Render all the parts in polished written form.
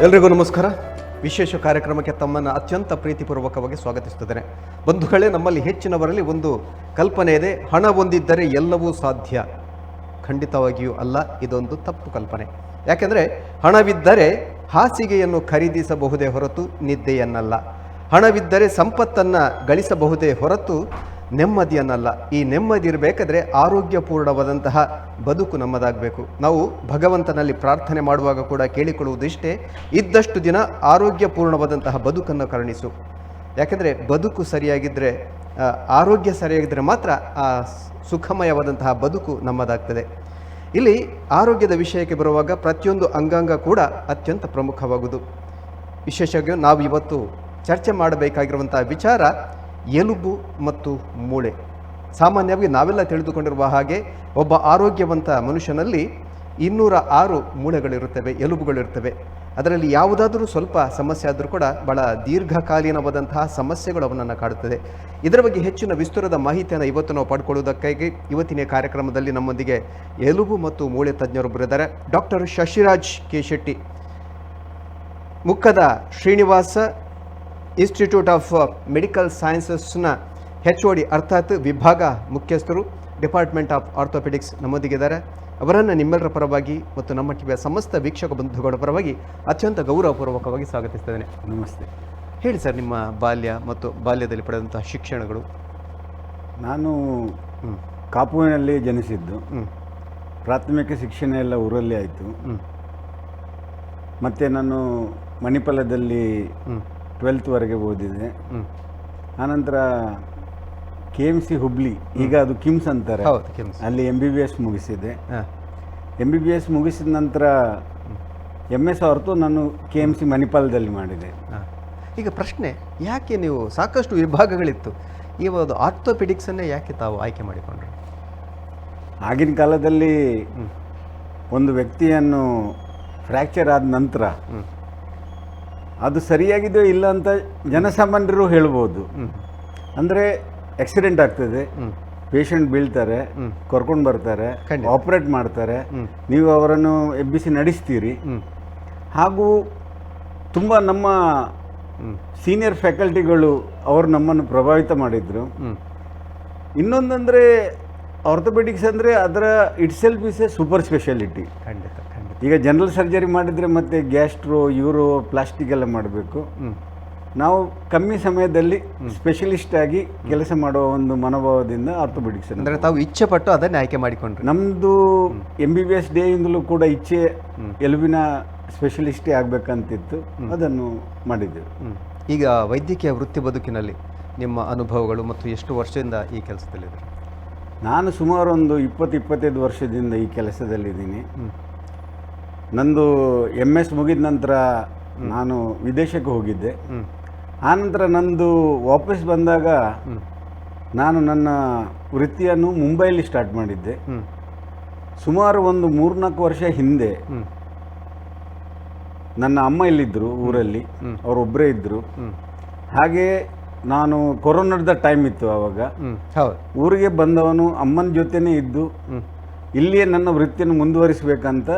ಎಲ್ರಿಗೂ ನಮಸ್ಕಾರ. ವಿಶೇಷ ಕಾರ್ಯಕ್ರಮಕ್ಕೆ ತಮ್ಮನ್ನು ಅತ್ಯಂತ ಪ್ರೀತಿಪೂರ್ವಕವಾಗಿ ಸ್ವಾಗತಿಸುತ್ತಿದ್ದೇನೆ. ಬಂಧುಗಳೇ, ನಮ್ಮಲ್ಲಿ ಹೆಚ್ಚಿನವರಲ್ಲಿ ಒಂದು ಕಲ್ಪನೆ ಇದೆ, ಹಣ ಹೊಂದಿದ್ದರೆ ಎಲ್ಲವೂ ಸಾಧ್ಯ. ಖಂಡಿತವಾಗಿಯೂ ಅಲ್ಲ, ಇದೊಂದು ತಪ್ಪು ಕಲ್ಪನೆ. ಯಾಕೆಂದರೆ ಹಣವಿದ್ದರೆ ಹಾಸಿಗೆಯನ್ನು ಖರೀದಿಸಬಹುದೇ ಹೊರತು ನಿದ್ದೆಯನ್ನಲ್ಲ. ಹಣವಿದ್ದರೆ ಸಂಪತ್ತನ್ನು ಗಳಿಸಬಹುದೇ ಹೊರತು ನೆಮ್ಮದಿಯನ್ನಲ್ಲ. ಈ ನೆಮ್ಮದಿ ಇರಬೇಕಾದ್ರೆ ಆರೋಗ್ಯಪೂರ್ಣವಾದಂತಹ ಬದುಕು ನಮ್ಮದಾಗಬೇಕು. ನಾವು ಭಗವಂತನಲ್ಲಿ ಪ್ರಾರ್ಥನೆ ಮಾಡುವಾಗ ಕೂಡ ಕೇಳಿಕೊಳ್ಳುವುದಿಷ್ಟೇ, ಇದ್ದಷ್ಟು ದಿನ ಆರೋಗ್ಯಪೂರ್ಣವಾದಂತಹ ಬದುಕನ್ನು ಕರುಣಿಸು. ಯಾಕೆಂದರೆ ಬದುಕು ಸರಿಯಾಗಿದ್ದರೆ, ಆರೋಗ್ಯ ಸರಿಯಾಗಿದ್ದರೆ ಮಾತ್ರ ಆ ಸುಖಮಯವಾದಂತಹ ಬದುಕು ನಮ್ಮದಾಗ್ತದೆ. ಇಲ್ಲಿ ಆರೋಗ್ಯದ ವಿಷಯಕ್ಕೆ ಬರುವಾಗ ಪ್ರತಿಯೊಂದು ಅಂಗಾಂಗ ಕೂಡ ಅತ್ಯಂತ ಪ್ರಮುಖವಾಗುವುದು. ವಿಶೇಷವಾಗಿ ನಾವು ಇವತ್ತು ಚರ್ಚೆ ಮಾಡಬೇಕಾಗಿರುವಂಥ ವಿಚಾರ ಎಲುಬು ಮತ್ತು ಮೂಳೆ. ಸಾಮಾನ್ಯವಾಗಿ ನಾವೆಲ್ಲ ತಿಳಿದುಕೊಂಡಿರುವ ಹಾಗೆ ಒಬ್ಬ ಆರೋಗ್ಯವಂತ ಮನುಷ್ಯನಲ್ಲಿ 206 ಮೂಳೆಗಳಿರುತ್ತವೆ, ಎಲುಬುಗಳಿರುತ್ತವೆ. ಅದರಲ್ಲಿ ಯಾವುದಾದರೂ ಸ್ವಲ್ಪ ಸಮಸ್ಯೆ ಆದರೂ ಕೂಡ ಬಹಳ ದೀರ್ಘಕಾಲೀನವಾದಂತಹ ಸಮಸ್ಯೆಗಳು ಅವನನ್ನು ಕಾಡುತ್ತದೆ. ಇದರ ಬಗ್ಗೆ ಹೆಚ್ಚಿನ ವಿಸ್ತೃತ ಮಾಹಿತಿಯನ್ನು ಇವತ್ತು ನಾವು ಪಡ್ಕೊಳ್ಳುವುದಕ್ಕಾಗಿ ಇವತ್ತಿನ ಕಾರ್ಯಕ್ರಮದಲ್ಲಿ ನಮ್ಮೊಂದಿಗೆ ಎಲುಬು ಮತ್ತು ಮೂಳೆ ತಜ್ಞರೊಬ್ಬರಿದ್ದಾರೆ. ಡಾಕ್ಟರ್ ಶಶಿರಾಜ್ ಕೆ ಶೆಟ್ಟಿ, ಮುಕ್ಕದ ಶ್ರೀನಿವಾಸ institute of medical ಸೈನ್ಸಸ್ನ HOD, ಅರ್ಥಾತ್ ವಿಭಾಗ ಮುಖ್ಯಸ್ಥರು, department of orthopaedics ನಮ್ಮೊಂದಿಗಿದ್ದಾರೆ. ಅವರನ್ನು ನಿಮ್ಮೆಲ್ಲರ ಪರವಾಗಿ ಮತ್ತು ನಮ್ಮ ಟಿವಿಯ ಸಮಸ್ತ ವೀಕ್ಷಕ ಬಂಧುಗಳ ಪರವಾಗಿ ಅತ್ಯಂತ ಗೌರವಪೂರ್ವಕವಾಗಿ ಸ್ವಾಗತಿಸ್ತೇನೆ. ನಮಸ್ತೆ. ಹೇಳಿ ಸರ್, ನಿಮ್ಮ ಬಾಲ್ಯ ಮತ್ತು ಬಾಲ್ಯದಲ್ಲಿ ಪಡೆದಂತಹ ಶಿಕ್ಷಣಗಳು. ನಾನು ಕಾಪುವಿನಲ್ಲಿ ಜನಿಸಿದ್ದು. ಪ್ರಾಥಮಿಕ ಶಿಕ್ಷಣ ಎಲ್ಲ ಊರಲ್ಲಿ ಆಯಿತು. ಮತ್ತು ನಾನು ಮಣಿಪಾಲದಲ್ಲಿ 12thವರೆಗೆ ಓದಿದೆ. ಆನಂತರ ಕೆಎಮ್ಸಿ ಹುಬ್ಳಿ, ಈಗ ಅದು ಕಿಮ್ಸ್ ಅಂತಾರೆ. ಹೌದು, ಕಿಮ್ಸ್. ಅಲ್ಲಿ ಎಂಬಿಬಿಎಸ್ ಮುಗಿಸಿದೆ. ಎಂಬಿಬಿಎಸ್ ಮುಗಿಸಿದ ನಂತರ ಎಂಎಸ್ ಹೊರತು ನಾನು ಕೆಎಮ್ಸಿ ಮಣಿಪಾಲದಲ್ಲಿ ಮಾಡಿದೆ. ಈಗ ಪ್ರಶ್ನೆ, ಯಾಕೆ ನೀವು, ಸಾಕಷ್ಟು ವಿಭಾಗಗಳಿತ್ತು, ಈ ಒಂದು ಆರ್ಥೋಪೆಡಿಕ್ಸನ್ನೇ ಯಾಕೆ ತಾವು ಆಯ್ಕೆ ಮಾಡಿಕೊಂಡ್ರು? ಆಗಿನ ಕಾಲದಲ್ಲಿ ಒಂದು ವ್ಯಕ್ತಿಯನ್ನು ಫ್ರ್ಯಾಕ್ಚರ್ ಆದ ನಂತರ ಅದು ಸರಿಯಾಗಿದೆಯೋ ಇಲ್ಲ ಅಂತ ಜನಸಾಮಾನ್ಯರು ಹೇಳ್ಬೋದು. ಅಂದರೆ ಆಕ್ಸಿಡೆಂಟ್ ಆಗ್ತದೆ, ಪೇಷಂಟ್ ಬೀಳ್ತಾರೆ, ಕರ್ಕೊಂಡು ಬರ್ತಾರೆ, ಆಪ್ರೇಟ್ ಮಾಡ್ತಾರೆ, ನೀವು ಅವರನ್ನು ಎಬ್ಬಿಸಿ ನಡೆಸ್ತೀರಿ. ಹಾಗೂ ತುಂಬ ನಮ್ಮ ಸೀನಿಯರ್ ಫ್ಯಾಕಲ್ಟಿಗಳು, ಅವರು ನಮ್ಮನ್ನು ಪ್ರಭಾವಿತ ಮಾಡಿದರು. ಇನ್ನೊಂದಂದರೆ, ಆರ್ಥೋಪೆಡಿಕ್ಸ್ ಅಂದರೆ ಅದರ itself is a super speciality. ಖಂಡಿತ ಖಂಡಿತ ಈಗ ಜನರಲ್ ಸರ್ಜರಿ ಮಾಡಿದರೆ ಮತ್ತೆ ಗ್ಯಾಸ್ಟ್ರೋ, ಯೂರೋ, ಪ್ಲಾಸ್ಟಿಕ್ ಎಲ್ಲ ಮಾಡಬೇಕು. ನಾವು ಕಮ್ಮಿ ಸಮಯದಲ್ಲಿ ಸ್ಪೆಷಲಿಸ್ಟ್ ಆಗಿ ಕೆಲಸ ಮಾಡುವ ಒಂದು ಮನೋಭಾವದಿಂದ ಆರ್ಥೋಪೆಡಿಕ್ಸ್. ಅಂದರೆ ತಾವು ಇಚ್ಛೆ ಪಟ್ಟು ಅದನ್ನೇ ಆಯ್ಕೆ ಮಾಡಿಕೊಂಡ್ರಿ. ನಮ್ಮದು ಎಂಬಿಬಿಎಸ್ ಡೇಯಿಂದಲೂ ಕೂಡ ಇಚ್ಛೆ ಎಲುಬಿನ ಸ್ಪೆಷಲಿಸ್ಟೇ ಆಗಬೇಕಂತಿತ್ತು, ಅದನ್ನು ಮಾಡಿದ್ದೆವು. ಈಗ ವೈದ್ಯಕೀಯ ವೃತ್ತಿ ಬದುಕಿನಲ್ಲಿ ನಿಮ್ಮ ಅನುಭವಗಳು ಮತ್ತು ಎಷ್ಟು ವರ್ಷದಿಂದ ಈ ಕೆಲಸದಲ್ಲಿದ್ದೀರಿ? ನಾನು ಸುಮಾರು ಒಂದು 20-25 ವರ್ಷದಿಂದ ಈ ಕೆಲಸದಲ್ಲಿದ್ದೀನಿ. ನಂದು ಎಂಎಸ್ ಮುಗಿದ ನಂತರ ನಾನು ವಿದೇಶಕ್ಕೆ ಹೋಗಿದ್ದೆ. ಆನಂತರ ನಂದು ವಾಪಸ್ ಬಂದಾಗ ನಾನು ನನ್ನ ವೃತ್ತಿಯನ್ನು ಮುಂಬೈಲಿ ಸ್ಟಾರ್ಟ್ ಮಾಡಿದ್ದೆ. ಸುಮಾರು ಒಂದು 3-4 ವರ್ಷ ಹಿಂದೆ ನನ್ನ ಅಮ್ಮ ಇಲ್ಲಿದ್ದರು ಊರಲ್ಲಿ, ಅವರೊಬ್ಬರೇ ಇದ್ದರು. ಹಾಗೆ ನಾನು ಕೊರೋನಾದ ಟೈಮ್ ಇತ್ತು ಆವಾಗ. ಊರಿಗೆ ಬಂದವನು ಅಮ್ಮನ ಜೊತೆನೇ ಇದ್ದು ಇಲ್ಲಿಯೇ ನನ್ನ ವೃತ್ತಿಯನ್ನು ಮುಂದುವರಿಸಬೇಕಂತ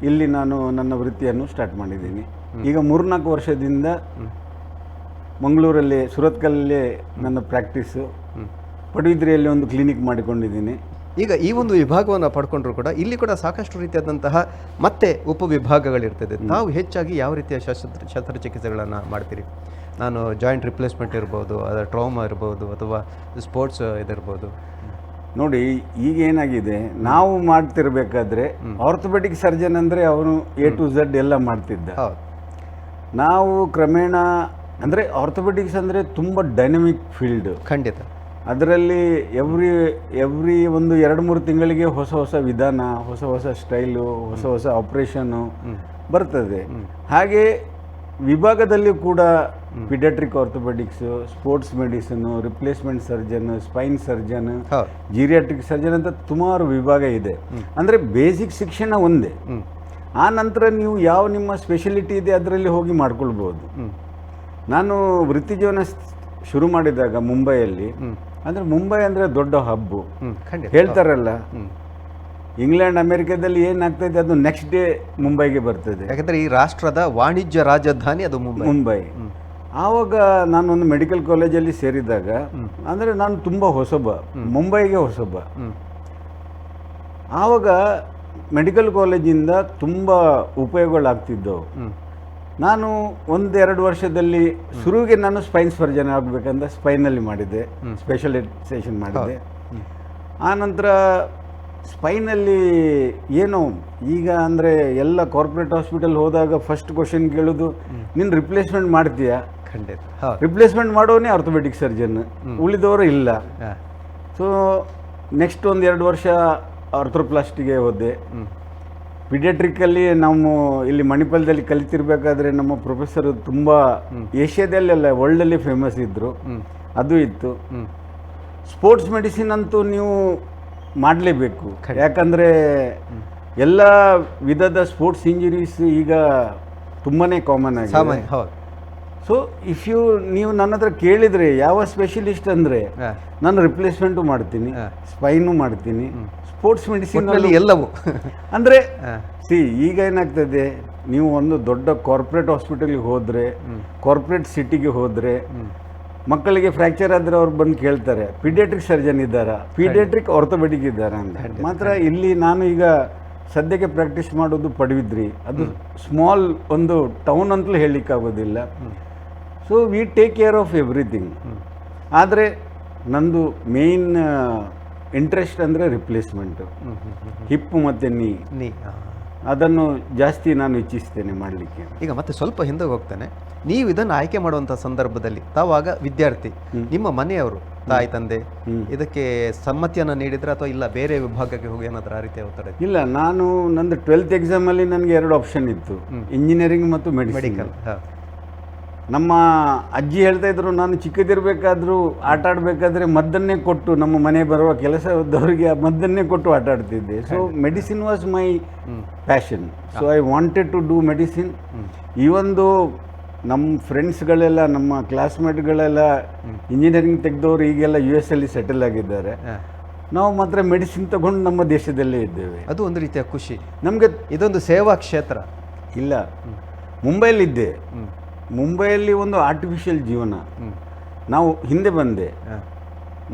ಇಲ್ಲಿ ನಾನು ನನ್ನ ವೃತ್ತಿಯನ್ನು ಸ್ಟಾರ್ಟ್ ಮಾಡಿದ್ದೀನಿ. ಈಗ 3-4 ವರ್ಷದಿಂದ ಮಂಗಳೂರಲ್ಲಿ ಸುರತ್ಕಲ್ಲೇ ನನ್ನ ಪ್ರಾಕ್ಟೀಸು, ಪಡುಬಿದ್ರಿಯಲ್ಲಿ ಒಂದು ಕ್ಲಿನಿಕ್ ಮಾಡಿಕೊಂಡಿದ್ದೀನಿ. ಈಗ ಈ ಒಂದು ವಿಭಾಗವನ್ನು ಪಡ್ಕೊಂಡ್ರು ಕೂಡ ಇಲ್ಲಿ ಕೂಡ ಸಾಕಷ್ಟು ರೀತಿಯಾದಂತಹ ಮತ್ತೆ ಉಪವಿಭಾಗಗಳಿರ್ತದೆ. ತಾವು ಹೆಚ್ಚಾಗಿ ಯಾವ ರೀತಿಯ ಶಸ್ತ್ರಚಿಕಿತ್ಸೆಗಳನ್ನು ಮಾಡ್ತೀರಿ? ನಾನು ಜಾಯಿಂಟ್ ರಿಪ್ಲೇಸ್ಮೆಂಟ್ ಇರ್ಬೋದು, ಅದರ ಟ್ರಾಮಾ ಇರ್ಬೋದು, ಅಥವಾ ಸ್ಪೋರ್ಟ್ಸ್ ಇದಿರ್ಬೋದು. ನೋಡಿ, ಈಗ ಏನಾಗಿದೆ, ನಾವು ಮಾಡ್ತಿರ್ಬೇಕಾದ್ರೆ ಆರ್ಥೋಪೆಡಿಕ್ ಸರ್ಜನ್ ಅಂದರೆ ಅವನು ಎ ಟು ಝಡ್ ಎಲ್ಲ ಮಾಡ್ತಿದ್ದ. ನಾವು ಕ್ರಮೇಣ, ಅಂದರೆ ಆರ್ಥೋಪೆಡಿಕ್ಸ್ ಅಂದರೆ ತುಂಬ ಡೈನಮಿಕ್ ಫೀಲ್ಡ್. ಅದರಲ್ಲಿ ಎವ್ರಿ ಎವ್ರಿ ಒಂದು 2-3 ತಿಂಗಳಿಗೆ ಹೊಸ ಹೊಸ ವಿಧಾನ, ಹೊಸ ಹೊಸ ಸ್ಟೈಲು, ಹೊಸ ಹೊಸ ಆಪ್ರೇಷನ್ನು ಬರ್ತದೆ. ಹಾಗೆ ವಿಭಾಗದಲ್ಲಿ ಕೂಡ paediatric orthopaedics, sports medicine, replacement surgeon, spine surgeon, geriatric surgeon ಅಂತ ಸುಮಾರು ವಿಭಾಗ ಇದೆ. ಅಂದರೆ ಬೇಸಿಕ್ ಶಿಕ್ಷಣ ಒಂದೇ, ಆ ನಂತರ ನೀವು ಯಾವ ನಿಮ್ಮ ಸ್ಪೆಷಲಿಟಿ ಇದೆ ಅದರಲ್ಲಿ ಹೋಗಿ ಮಾಡ್ಕೊಳ್ಬೋದು. ನಾನು ವೃತ್ತಿ ಜೀವನ ಶುರು ಮಾಡಿದಾಗ ಮುಂಬೈಯಲ್ಲಿ, ಅಂದರೆ ಮುಂಬೈ ಅಂದರೆ ದೊಡ್ಡ ಹಬ್ಬು. ಖಂಡಿತ ಹೇಳ್ತಾರಲ್ಲ, England ಅಮೆರಿಕಾದಲ್ಲಿ ಏನಾಗ್ತದೆ ಅದು ನೆಕ್ಸ್ಟ್ ಡೇ ಮುಂಬೈಗೆ ಬರ್ತದೆ. ಯಾಕಂದ್ರೆ ಈ ರಾಷ್ಟ್ರದ ವಾಣಿಜ್ಯ ರಾಜಧಾನಿ ಅದು ಮುಂಬೈ. ಮುಂಬೈ. ಆವಾಗ ನಾನೊಂದು ಮೆಡಿಕಲ್ ಕಾಲೇಜಲ್ಲಿ ಸೇರಿದಾಗ, ಅಂದರೆ ನಾನು ತುಂಬ ಹೊಸಬ, ಮುಂಬೈಗೆ ಹೊಸಬ. ಆವಾಗ ಮೆಡಿಕಲ್ ಕಾಲೇಜಿಂದ ತುಂಬ ಉಪಯೋಗಗಳಾಗ್ತಿದ್ದವು. ನಾನು ಒಂದೆರಡು ವರ್ಷದಲ್ಲಿ ಶುರುವಿಗೆ ನಾನು ಸ್ಪೈನ್ ಸರ್ಜನ್ ಆಗಬೇಕಂತ ಸ್ಪೈನಲ್ಲಿ ಮಾಡಿದೆ, ಸ್ಪೆಷಲೈಸೇಷನ್ ಮಾಡಿದೆ. ಆ ನಂತರ ಸ್ಪೈನಲ್ಲಿ ಏನು ಈಗ ಅಂದರೆ ಎಲ್ಲ ಕಾರ್ಪೊರೇಟ್ ಹಾಸ್ಪಿಟಲ್ ಹೋದಾಗ ಫಸ್ಟ್ ಕ್ವಶನ್ ಕೇಳೋದು, ನೀನು ರಿಪ್ಲೇಸ್ಮೆಂಟ್ ಮಾಡ್ತೀಯಾ? ಖಂಡಿತ, ಹೌದು. ರಿಪ್ಲೇಸ್ಮೆಂಟ್ ಮಾಡೋನೇ ಆರ್ಥೋಪೆಡಿಕ್ ಸರ್ಜನ್, ಉಳಿದವರು ಇಲ್ಲ. ಸೊ ನೆಕ್ಸ್ಟ್ ಒಂದು 2 ವರ್ಷ ಆರ್ಥ್ರೋಪ್ಲಾಸ್ಟಿಗೆ ಹೋದೆ. ಪಿಡಿಯಾಟ್ರಿಕಲ್ಲಿ ನಾವು ಇಲ್ಲಿ ಮಣಿಪಾಲದಲ್ಲಿ ಕಲಿತಿರ್ಬೇಕಾದ್ರೆ ನಮ್ಮ ಪ್ರೊಫೆಸರ್ ತುಂಬ ಏಷ್ಯಾದಲ್ಲೆಲ್ಲ ವರ್ಲ್ಡಲ್ಲಿ ಫೇಮಸ್ ಇದ್ದರು, ಅದು ಇತ್ತು. ಸ್ಪೋರ್ಟ್ಸ್ ಮೆಡಿಸಿನ್ ಅಂತೂ ನೀವು ಮಾಡಲೇಬೇಕು, ಯಾಕಂದರೆ ಎಲ್ಲ ವಿಧದ ಸ್ಪೋರ್ಟ್ಸ್ ಇಂಜುರೀಸ್ ಈಗ ತುಂಬಾ ಕಾಮನ್ ಆಗಿದೆ. ಸಾಮಾನ್ಯ, ಹೌದು. So if you ನೀವು ನನ್ನ ಹತ್ರ ಕೇಳಿದರೆ ಯಾವ ಸ್ಪೆಷಲಿಸ್ಟ್ ಅಂದರೆ ನಾನು ರಿಪ್ಲೇಸ್ಮೆಂಟು ಮಾಡ್ತೀನಿ, ಸ್ಪೈನು ಮಾಡ್ತೀನಿ, ಸ್ಪೋರ್ಟ್ಸ್ ಮೆಡಿಸಿನ್ ಒಟ್ಟಿನಲ್ಲಿ ಎಲ್ಲವೂ. ಅಂದರೆ ಸಿ ಈಗ ಏನಾಗ್ತದೆ, ನೀವು ಒಂದು ದೊಡ್ಡ ಕಾರ್ಪೊರೇಟ್ ಹಾಸ್ಪಿಟಲ್ಗೆ ಹೋದರೆ, ಕಾರ್ಪೊರೇಟ್ ಸಿಟಿಗೆ ಹೋದರೆ ಮಕ್ಕಳಿಗೆ ಫ್ರ್ಯಾಕ್ಚರ್ ಆದರೆ ಅವ್ರು ಬಂದು ಕೇಳ್ತಾರೆ, ಪೀಡಿಯಾಟ್ರಿಕ್ ಸರ್ಜನ್ ಇದ್ದಾರಾ, ಪೀಡಿಯಾಟ್ರಿಕ್ ಆರ್ಥೋಪೆಡಿಕ್ ಇದ್ದಾರಾ ಅಂತ. ಮಾತ್ರ ಇಲ್ಲಿ ನಾನು ಈಗ ಸದ್ಯಕ್ಕೆ ಪ್ರಾಕ್ಟೀಸ್ ಮಾಡೋದು ಪಡುಬಿದ್ರಿ, ಅದು ಸ್ಮಾಲ್ ಒಂದು ಟೌನ್ ಅಂತಲೂ ಹೇಳಲಿಕ್ಕಾಗೋದಿಲ್ಲ. So we take care of everything. ಆದರೆ ನಂದು ಮೇಯ್ನ್ ಇಂಟ್ರೆಸ್ಟ್ ಅಂದರೆ ರಿಪ್ಲೇಸ್ಮೆಂಟು, ಹಿಪ್ಪು ಮತ್ತು ನೀ. ನೀ. ಅದನ್ನು ಜಾಸ್ತಿ ನಾನು ಇಚ್ಛಿಸ್ತೇನೆ ಮಾಡಲಿಕ್ಕೆ. ಈಗ ಮತ್ತೆ ಸ್ವಲ್ಪ ಹಿಂದೆ ಹೋಗ್ತೇನೆ. ನೀವು ಇದನ್ನು ಆಯ್ಕೆ ಮಾಡುವಂಥ ಸಂದರ್ಭದಲ್ಲಿ ತಾವಾಗ ವಿದ್ಯಾರ್ಥಿ, ನಿಮ್ಮ ಮನೆಯವರು ತಾಯಿ ತಂದೆ ಇದಕ್ಕೆ ಸಮ್ಮತಿಯನ್ನು ನೀಡಿದ್ರೆ ಅಥವಾ ಇಲ್ಲ ಬೇರೆ ವಿಭಾಗಕ್ಕೆ ಹೋಗಿ ಏನಾದರೂ ಆ ರೀತಿಯ ಒತ್ತಡ ಇತ್ತಾ? ಇಲ್ಲ, ನಾನು ನಂದು 12th ಎಕ್ಸಾಮಲ್ಲಿ ನನಗೆ 2 ಆಪ್ಷನ್ ಇತ್ತು, ಇಂಜಿನಿಯರಿಂಗ್ ಮತ್ತು ಮೆಡಿಕಲ್. ನಮ್ಮ ಅಜ್ಜಿ ಹೇಳ್ತಾ ಇದ್ರು, ನಾನು ಚಿಕ್ಕದಿರಬೇಕಾದ್ರೂ ಆಟ ಆಡಬೇಕಾದ್ರೆ ಮದ್ದನ್ನೇ ಕೊಟ್ಟು ನಮ್ಮ ಮನೆ ಬರುವ ಕೆಲಸದವರಿಗೆ ಆ ಮದ್ದನ್ನೇ ಕೊಟ್ಟು ಆಟ ಆಡ್ತಿದ್ದೆ. So medicine was my passion. So I wanted to do medicine. ಈ ಒಂದು ನಮ್ಮ ಫ್ರೆಂಡ್ಸ್ಗಳೆಲ್ಲ, ನಮ್ಮ ಕ್ಲಾಸ್ಮೇಟ್ಗಳೆಲ್ಲ ಇಂಜಿನಿಯರಿಂಗ್ ತೆಗೆದವರು ಈಗೆಲ್ಲ US ಅಲ್ಲಿ ಸೆಟಲ್ ಆಗಿದ್ದಾರೆ. ನಾವು ಮಾತ್ರ ಮೆಡಿಸಿನ್ ತಗೊಂಡು ನಮ್ಮ ದೇಶದಲ್ಲೇ ಇದ್ದೇವೆ. ಅದು ಒಂದು ರೀತಿಯ ಖುಷಿ ನಮಗೆ. ಇದೊಂದು ಸೇವಾ ಕ್ಷೇತ್ರ. ಇಲ್ಲ, ಮುಂಬೈಲಿದ್ದೆ. ಮುಂಬೈಯಲ್ಲಿ ಒಂದು ಆರ್ಟಿಫಿಷಿಯಲ್ ಜೀವನ. ನಾವು ಹಿಂದೆ ಬಂದೆ,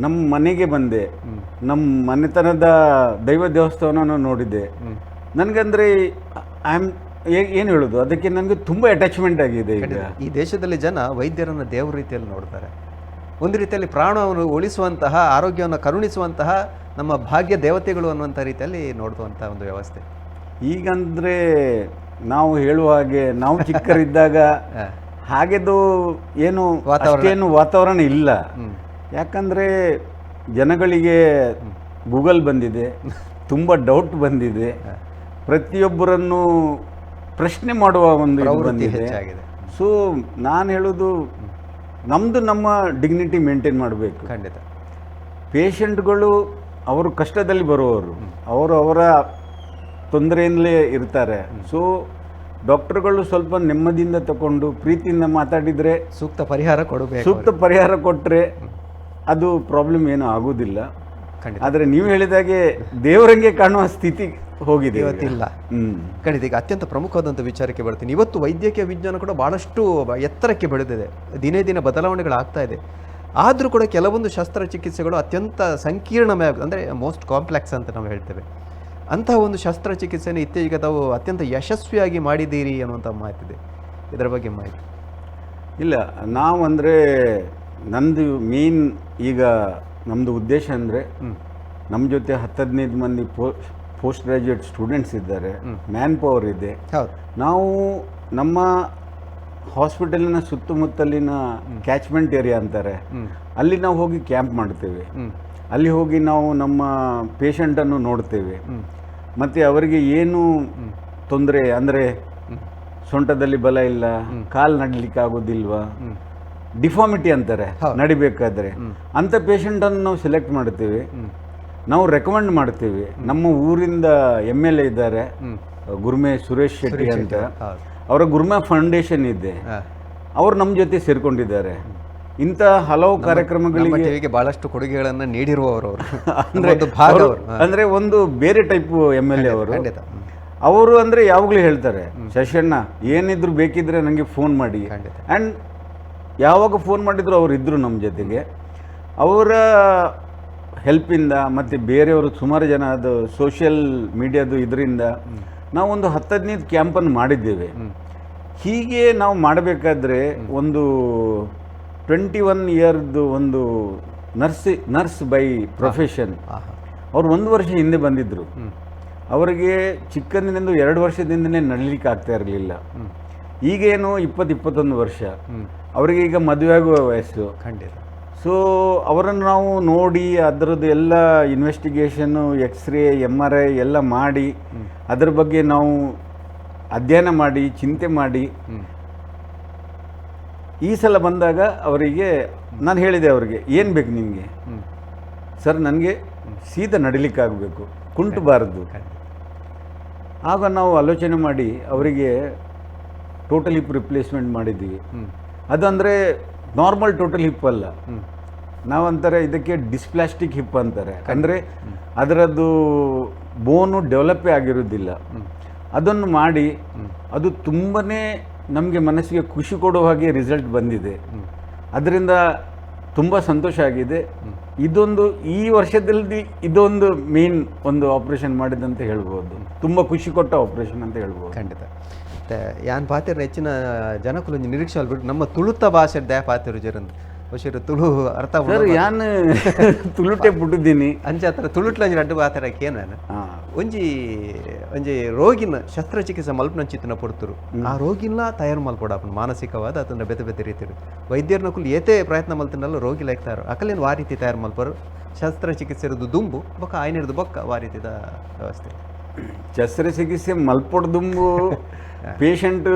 ನಮ್ಮ ಮನೆಗೆ ಬಂದೆ, ನಮ್ಮ ಮನೆತನದ ದೈವ ದೇವಸ್ಥಾನವನ್ನು ನೋಡಿದೆ. ನನಗಂದರೆ I am ಏನು ಹೇಳೋದು, ಅದಕ್ಕೆ ನನಗೆ ತುಂಬ ಅಟ್ಯಾಚ್ಮೆಂಟ್ ಆಗಿದೆ ಈಗ. ಈ ದೇಶದಲ್ಲಿ ಜನ ವೈದ್ಯರನ್ನು ದೇವ್ರ ರೀತಿಯಲ್ಲಿ ನೋಡ್ತಾರೆ. ಒಂದು ರೀತಿಯಲ್ಲಿ ಪ್ರಾಣವನ್ನು ಉಳಿಸುವಂತಹ, ಆರೋಗ್ಯವನ್ನು ಕರುಣಿಸುವಂತಹ ನಮ್ಮ ಭಾಗ್ಯ ದೇವತೆಗಳು ಅನ್ನುವಂಥ ರೀತಿಯಲ್ಲಿ ನೋಡುವಂಥ ಒಂದು ವ್ಯವಸ್ಥೆ. ಈಗಂದರೆ ನಾವು ಹೇಳುವ ಹಾಗೆ ನಾವು ಚಿಕ್ಕರಿದ್ದಾಗ ಹಾಗೆದು ಏನು ಅಷ್ಟೇನು ವಾತಾವರಣ ಇಲ್ಲ. ಯಾಕಂದರೆ ಜನಗಳಿಗೆ ಗೂಗಲ್ ಬಂದಿದೆ, ತುಂಬ ಡೌಟ್ ಬಂದಿದೆ, ಪ್ರತಿಯೊಬ್ಬರನ್ನು ಪ್ರಶ್ನೆ ಮಾಡುವ ಒಂದು ಇದು ಪ್ರವೃತ್ತಿ ಬಂದಿದೆ. ಹೆಚ್ಚಾಗಿದೆ. ಸೊ ನಾನು ಹೇಳೋದು, ನಮ್ಮದು ನಮ್ಮ ಡಿಗ್ನಿಟಿ ಮೇಂಟೈನ್ ಮಾಡಬೇಕು. ಖಂಡಿತ. ಪೇಷಂಟ್ಗಳು ಅವರು ಕಷ್ಟದಲ್ಲಿ ಬರುವವರು, ಅವರು ಅವರ ತೊಂದರೆಯಿಂದಲೇ ಇರ್ತಾರೆ. ಸೊ ಡಾಕ್ಟರ್ಗಳು ಸ್ವಲ್ಪ ನೆಮ್ಮದಿಯಿಂದ ತಗೊಂಡು ಪ್ರೀತಿಯಿಂದ ಮಾತಾಡಿದರೆ, ಸೂಕ್ತ ಪರಿಹಾರ ಕೊಡಬೇಕು. ಸೂಕ್ತ ಪರಿಹಾರ ಕೊಟ್ಟರೆ ಅದು ಪ್ರಾಬ್ಲಮ್ ಏನೂ ಆಗೋದಿಲ್ಲ. ಖಂಡಿತ. ಆದರೆ ನೀವು ಹೇಳಿದಾಗೆ ದೇವರಂಗೆ ಕಾಣುವ ಸ್ಥಿತಿ ಹೋಗಿದೆ ಈಗ. ಇವತ್ತಿಲ್ಲ. ಖಂಡಿತ. ಈಗ ಅತ್ಯಂತ ಪ್ರಮುಖವಾದಂಥ ವಿಚಾರಕ್ಕೆ ಬರ್ತೀನಿ. ಇವತ್ತು ವೈದ್ಯಕೀಯ ವಿಜ್ಞಾನ ಕೂಡ ಭಾಳಷ್ಟು ಎತ್ತರಕ್ಕೆ ಬೆಳೆದಿದೆ, ದಿನೇ ದಿನ ಬದಲಾವಣೆಗಳಾಗ್ತಾ ಇದೆ. ಆದರೂ ಕೂಡ ಕೆಲವೊಂದು ಶಸ್ತ್ರಚಿಕಿತ್ಸೆಗಳು ಅತ್ಯಂತ ಸಂಕೀರ್ಣಮಯ, ಅಂದರೆ ಮೋಸ್ಟ್ ಕಾಂಪ್ಲೆಕ್ಸ್ ಅಂತ ನಾವು ಹೇಳ್ತೇವೆ. ಅಂತಹ ಒಂದು ಶಸ್ತ್ರಚಿಕಿತ್ಸೆಯನ್ನು ಇತ್ತೀಚೆಗೆ ತಾವು ಅತ್ಯಂತ ಯಶಸ್ವಿಯಾಗಿ ಮಾಡಿದ್ದೀರಿ ಅನ್ನುವಂಥ ಮಾತಿದೆ, ಇದರ ಬಗ್ಗೆ ಮಾಹಿತಿ. ಇಲ್ಲ, ನಾವಂದರೆ ನಂದು ಮೇನ್ ಈಗ ನಮ್ಮದು ಉದ್ದೇಶ ಅಂದರೆ ನಮ್ಮ ಜೊತೆ 10-15 ಮಂದಿ post graduate students ಇದ್ದಾರೆ, ಮ್ಯಾನ್ ಪವರ್ ಇದೆ. ನಾವು ನಮ್ಮ ಹಾಸ್ಪಿಟಲಿನ ಸುತ್ತಮುತ್ತಲಿನ ಕ್ಯಾಚ್ಮೆಂಟ್ ಏರಿಯಾ ಅಂತಾರೆ, ಅಲ್ಲಿ ನಾವು ಹೋಗಿ ಕ್ಯಾಂಪ್ ಮಾಡ್ತೇವೆ. ಅಲ್ಲಿ ಹೋಗಿ ನಾವು ನಮ್ಮ ಪೇಷಂಟನ್ನು ನೋಡ್ತೇವೆ. ಮತ್ತು ಅವರಿಗೆ ಏನು ತೊಂದರೆ ಅಂದರೆ ಸೊಂಟದಲ್ಲಿ ಬಲ ಇಲ್ಲ, ಕಾಲು ನಡಲಿಕ್ಕೆ ಆಗೋದಿಲ್ವಾ, ಡಿಫಾರ್ಮಿಟಿ ಅಂತಾರೆ ನಡಿಬೇಕಾದ್ರೆ, ಅಂಥ ಪೇಷಂಟನ್ನು ನಾವು ಸೆಲೆಕ್ಟ್ ಮಾಡ್ತೀವಿ, ನಾವು ರೆಕಮೆಂಡ್ ಮಾಡ್ತೀವಿ. ನಮ್ಮ ಊರಿಂದ MLA ಇದ್ದಾರೆ, ಗುರ್ಮೆ ಸುರೇಶ್ ಶೆಟ್ಟಿ ಅಂತ, ಅವರ ಗುರ್ಮೆ ಫೌಂಡೇಶನ್ ಇದೆ, ಅವರು ನಮ್ಮ ಜೊತೆ ಸೇರಿಕೊಂಡಿದ್ದಾರೆ. ಇಂಥ ಹಲವು ಕಾರ್ಯಕ್ರಮಗಳಿಗೆ ಟಿವಿಗೆ ಬಹಳಷ್ಟು ಕೊಡುಗೆಗಳನ್ನು ನೀಡಿರುವವರು ಅವರು. ಅಂದ್ರೆ ಒಂದು ಭಾಗ ಅವರು. ಅಂದ್ರೆ ಒಂದು ಬೇರೆ type M L A ಅವರು. ಖಂಡಿತ. ಅವರು ಅಂದ್ರೆ ಯಾವಾಗಲೂ ಹೇಳ್ತಾರೆ, ಶಶಣ್ಣ ಏನಿದ್ರು ಬೇಕಿದ್ರೆ ನನಗೆ ಫೋನ್ ಮಾಡಿ. ಆ್ಯಂಡ್ ಯಾವಾಗ ಫೋನ್ ಮಾಡಿದ್ರು ಅವರು ಇದ್ದರು ನಮ್ಮ ಜೊತೆಗೆ. ಅವರ ಹೆಲ್ಪಿಂದ ಮತ್ತು ಬೇರೆಯವರು ಸುಮಾರು ಜನ ಅದು ಸೋಷಿಯಲ್ ಮೀಡಿಯಾದು ಇದರಿಂದ ನಾವೊಂದು 10-15 ಕ್ಯಾಂಪನ್ನು ಮಾಡಿದ್ದೇವೆ. ಹೀಗೆ ನಾವು ಮಾಡಬೇಕಾದ್ರೆ ಒಂದು 21 ಇಯರ್ದು ಒಂದು nurse by profession, ಅವರು 1 ವರ್ಷ ಹಿಂದೆ ಬಂದಿದ್ದರು. ಅವರಿಗೆ ಚಿಕ್ಕಂದಿನಿಂದ 2 ವರ್ಷದಿಂದಲೇ ನಡೀಲಿಕ್ಕೆ ಆಗ್ತಾ ಇರಲಿಲ್ಲ. ಈಗೇನು 20-21 ವರ್ಷ, ಅವರಿಗೆ ಈಗ ಮದುವೆ ಆಗುವ ವಯಸ್ಸು. ಖಂಡಿತ. ಸೊ ಅವರನ್ನು ನಾವು ನೋಡಿ ಅದರದ್ದು ಎಲ್ಲ investigation, x ray, MRI ಎಲ್ಲ ಮಾಡಿ ಅದರ ಬಗ್ಗೆ ನಾವು ಅಧ್ಯಯನ ಮಾಡಿ ಚಿಂತೆ ಮಾಡಿ ಈ ಸಲ ಬಂದಾಗ ಅವರಿಗೆ ನಾನು ಹೇಳಿದೆ, ಅವರಿಗೆ ಏನು ಬೇಕು ನಿಮಗೆ ಸರ್? ನನಗೆ ಸೀದಾ ನಡಿಲಿಕ್ಕಾಗಬೇಕು, ಕುಂಟಬಾರದು. ಆಗ ನಾವು ಆಲೋಚನೆ ಮಾಡಿ ಅವರಿಗೆ total hip replacement ಮಾಡಿದ್ದೀವಿ. ಅದಂದರೆ normal total hip ಅಲ್ಲ, ನಾವಂತಾರೆ ಇದಕ್ಕೆ ಡಿಸ್ಪ್ಲಾಸ್ಟಿಕ್ ಹಿಪ್ ಅಂತಾರೆ. ಅಂದರೆ ಅದರದ್ದು ಬೋನು ಡೆವಲಪ್ಪೇ ಆಗಿರೋದಿಲ್ಲ. ಅದನ್ನು ಮಾಡಿ ಅದು ತುಂಬಾ ನಮಗೆ ಮನಸ್ಸಿಗೆ ಖುಷಿ ಕೊಡುವ ಹಾಗೆ ರಿಸಲ್ಟ್ ಬಂದಿದೆ. ಅದರಿಂದ ತುಂಬ ಸಂತೋಷ ಆಗಿದೆ. ಇದೊಂದು ಈ ವರ್ಷದಲ್ಲಿ ಇದೊಂದು ಮೇನ್ ಒಂದು ಆಪ್ರೇಷನ್ ಮಾಡಿದಂತ ಹೇಳ್ಬೋದು. ತುಂಬ ಖುಷಿ ಕೊಟ್ಟ ಆಪ್ರೇಷನ್ ಅಂತ ಹೇಳ್ಬೋದು. ಖಂಡಿತ. ಮತ್ತೆ ಯಾನ್ ಪಾತಿರ ಹೆಚ್ಚಿನ ಜನಕುಲು ನಿರೀಕ್ಷೆ ಬಿಟ್ಟು ನಮ್ಮ ತುಳುತ ಭಾಷೆ ದಯ ಪಾತಿರು ಜರಂದು ಹುಷಿರು ತುಳು ಅರ್ಥ ಸರ್, ಯಾನ್ ತುಳುಟೆ ಪುಟ್ಟಿದ್ದೀನಿ. ಅಂಚಾತ್ರ ತುಳುಟ್ಲ ಒಂಜಿ ರಡ್ಡು ಪಾತೆರ ಕೇನ ಒಂಜಿ ಒಂಜಿ ರೋಗಿನ ಶಸ್ತ್ರಚಿಕಿತ್ಸೆ ಮಲ್ಪನಂಚಿತ್ತಿನ ಪೊರ್ತುರು ಆ ರೋಗಿನ ತಯಾರು ಮಲ್ಪೊಡಾಪುಂಡು ಮಾನಸಿಕವಾದ ಅದನ್ನ ಬೇತೆ ಬೇತೆ ರೀತಿಡು ವೈದ್ಯರನಕುಲು ಏತೇ ಪ್ರಯತ್ನ ಮಲ್ತಿನಲ್ಲ ರೋಗಿ ಲೆಕ್ತಾರು ಅಕಲೇನು ವಾ ರೀತಿ ತಯಾರು ಮಲ್ಪರು ಶಸ್ತ್ರಚಿಕಿತ್ಸೆ ಇರೋದು ದುಂಬು ಬೊಕ್ಕ ಆಯ್ನಿರ್ದು ಬೊಕ್ಕ ವಾ ರೀತಿದ ವ್ಯವಸ್ಥೆ. ಶಸ್ತ್ರಚಿಕಿತ್ಸೆ ಮಲ್ಪೊಡ್ದುಂಬು ಪೇಷಂಟ್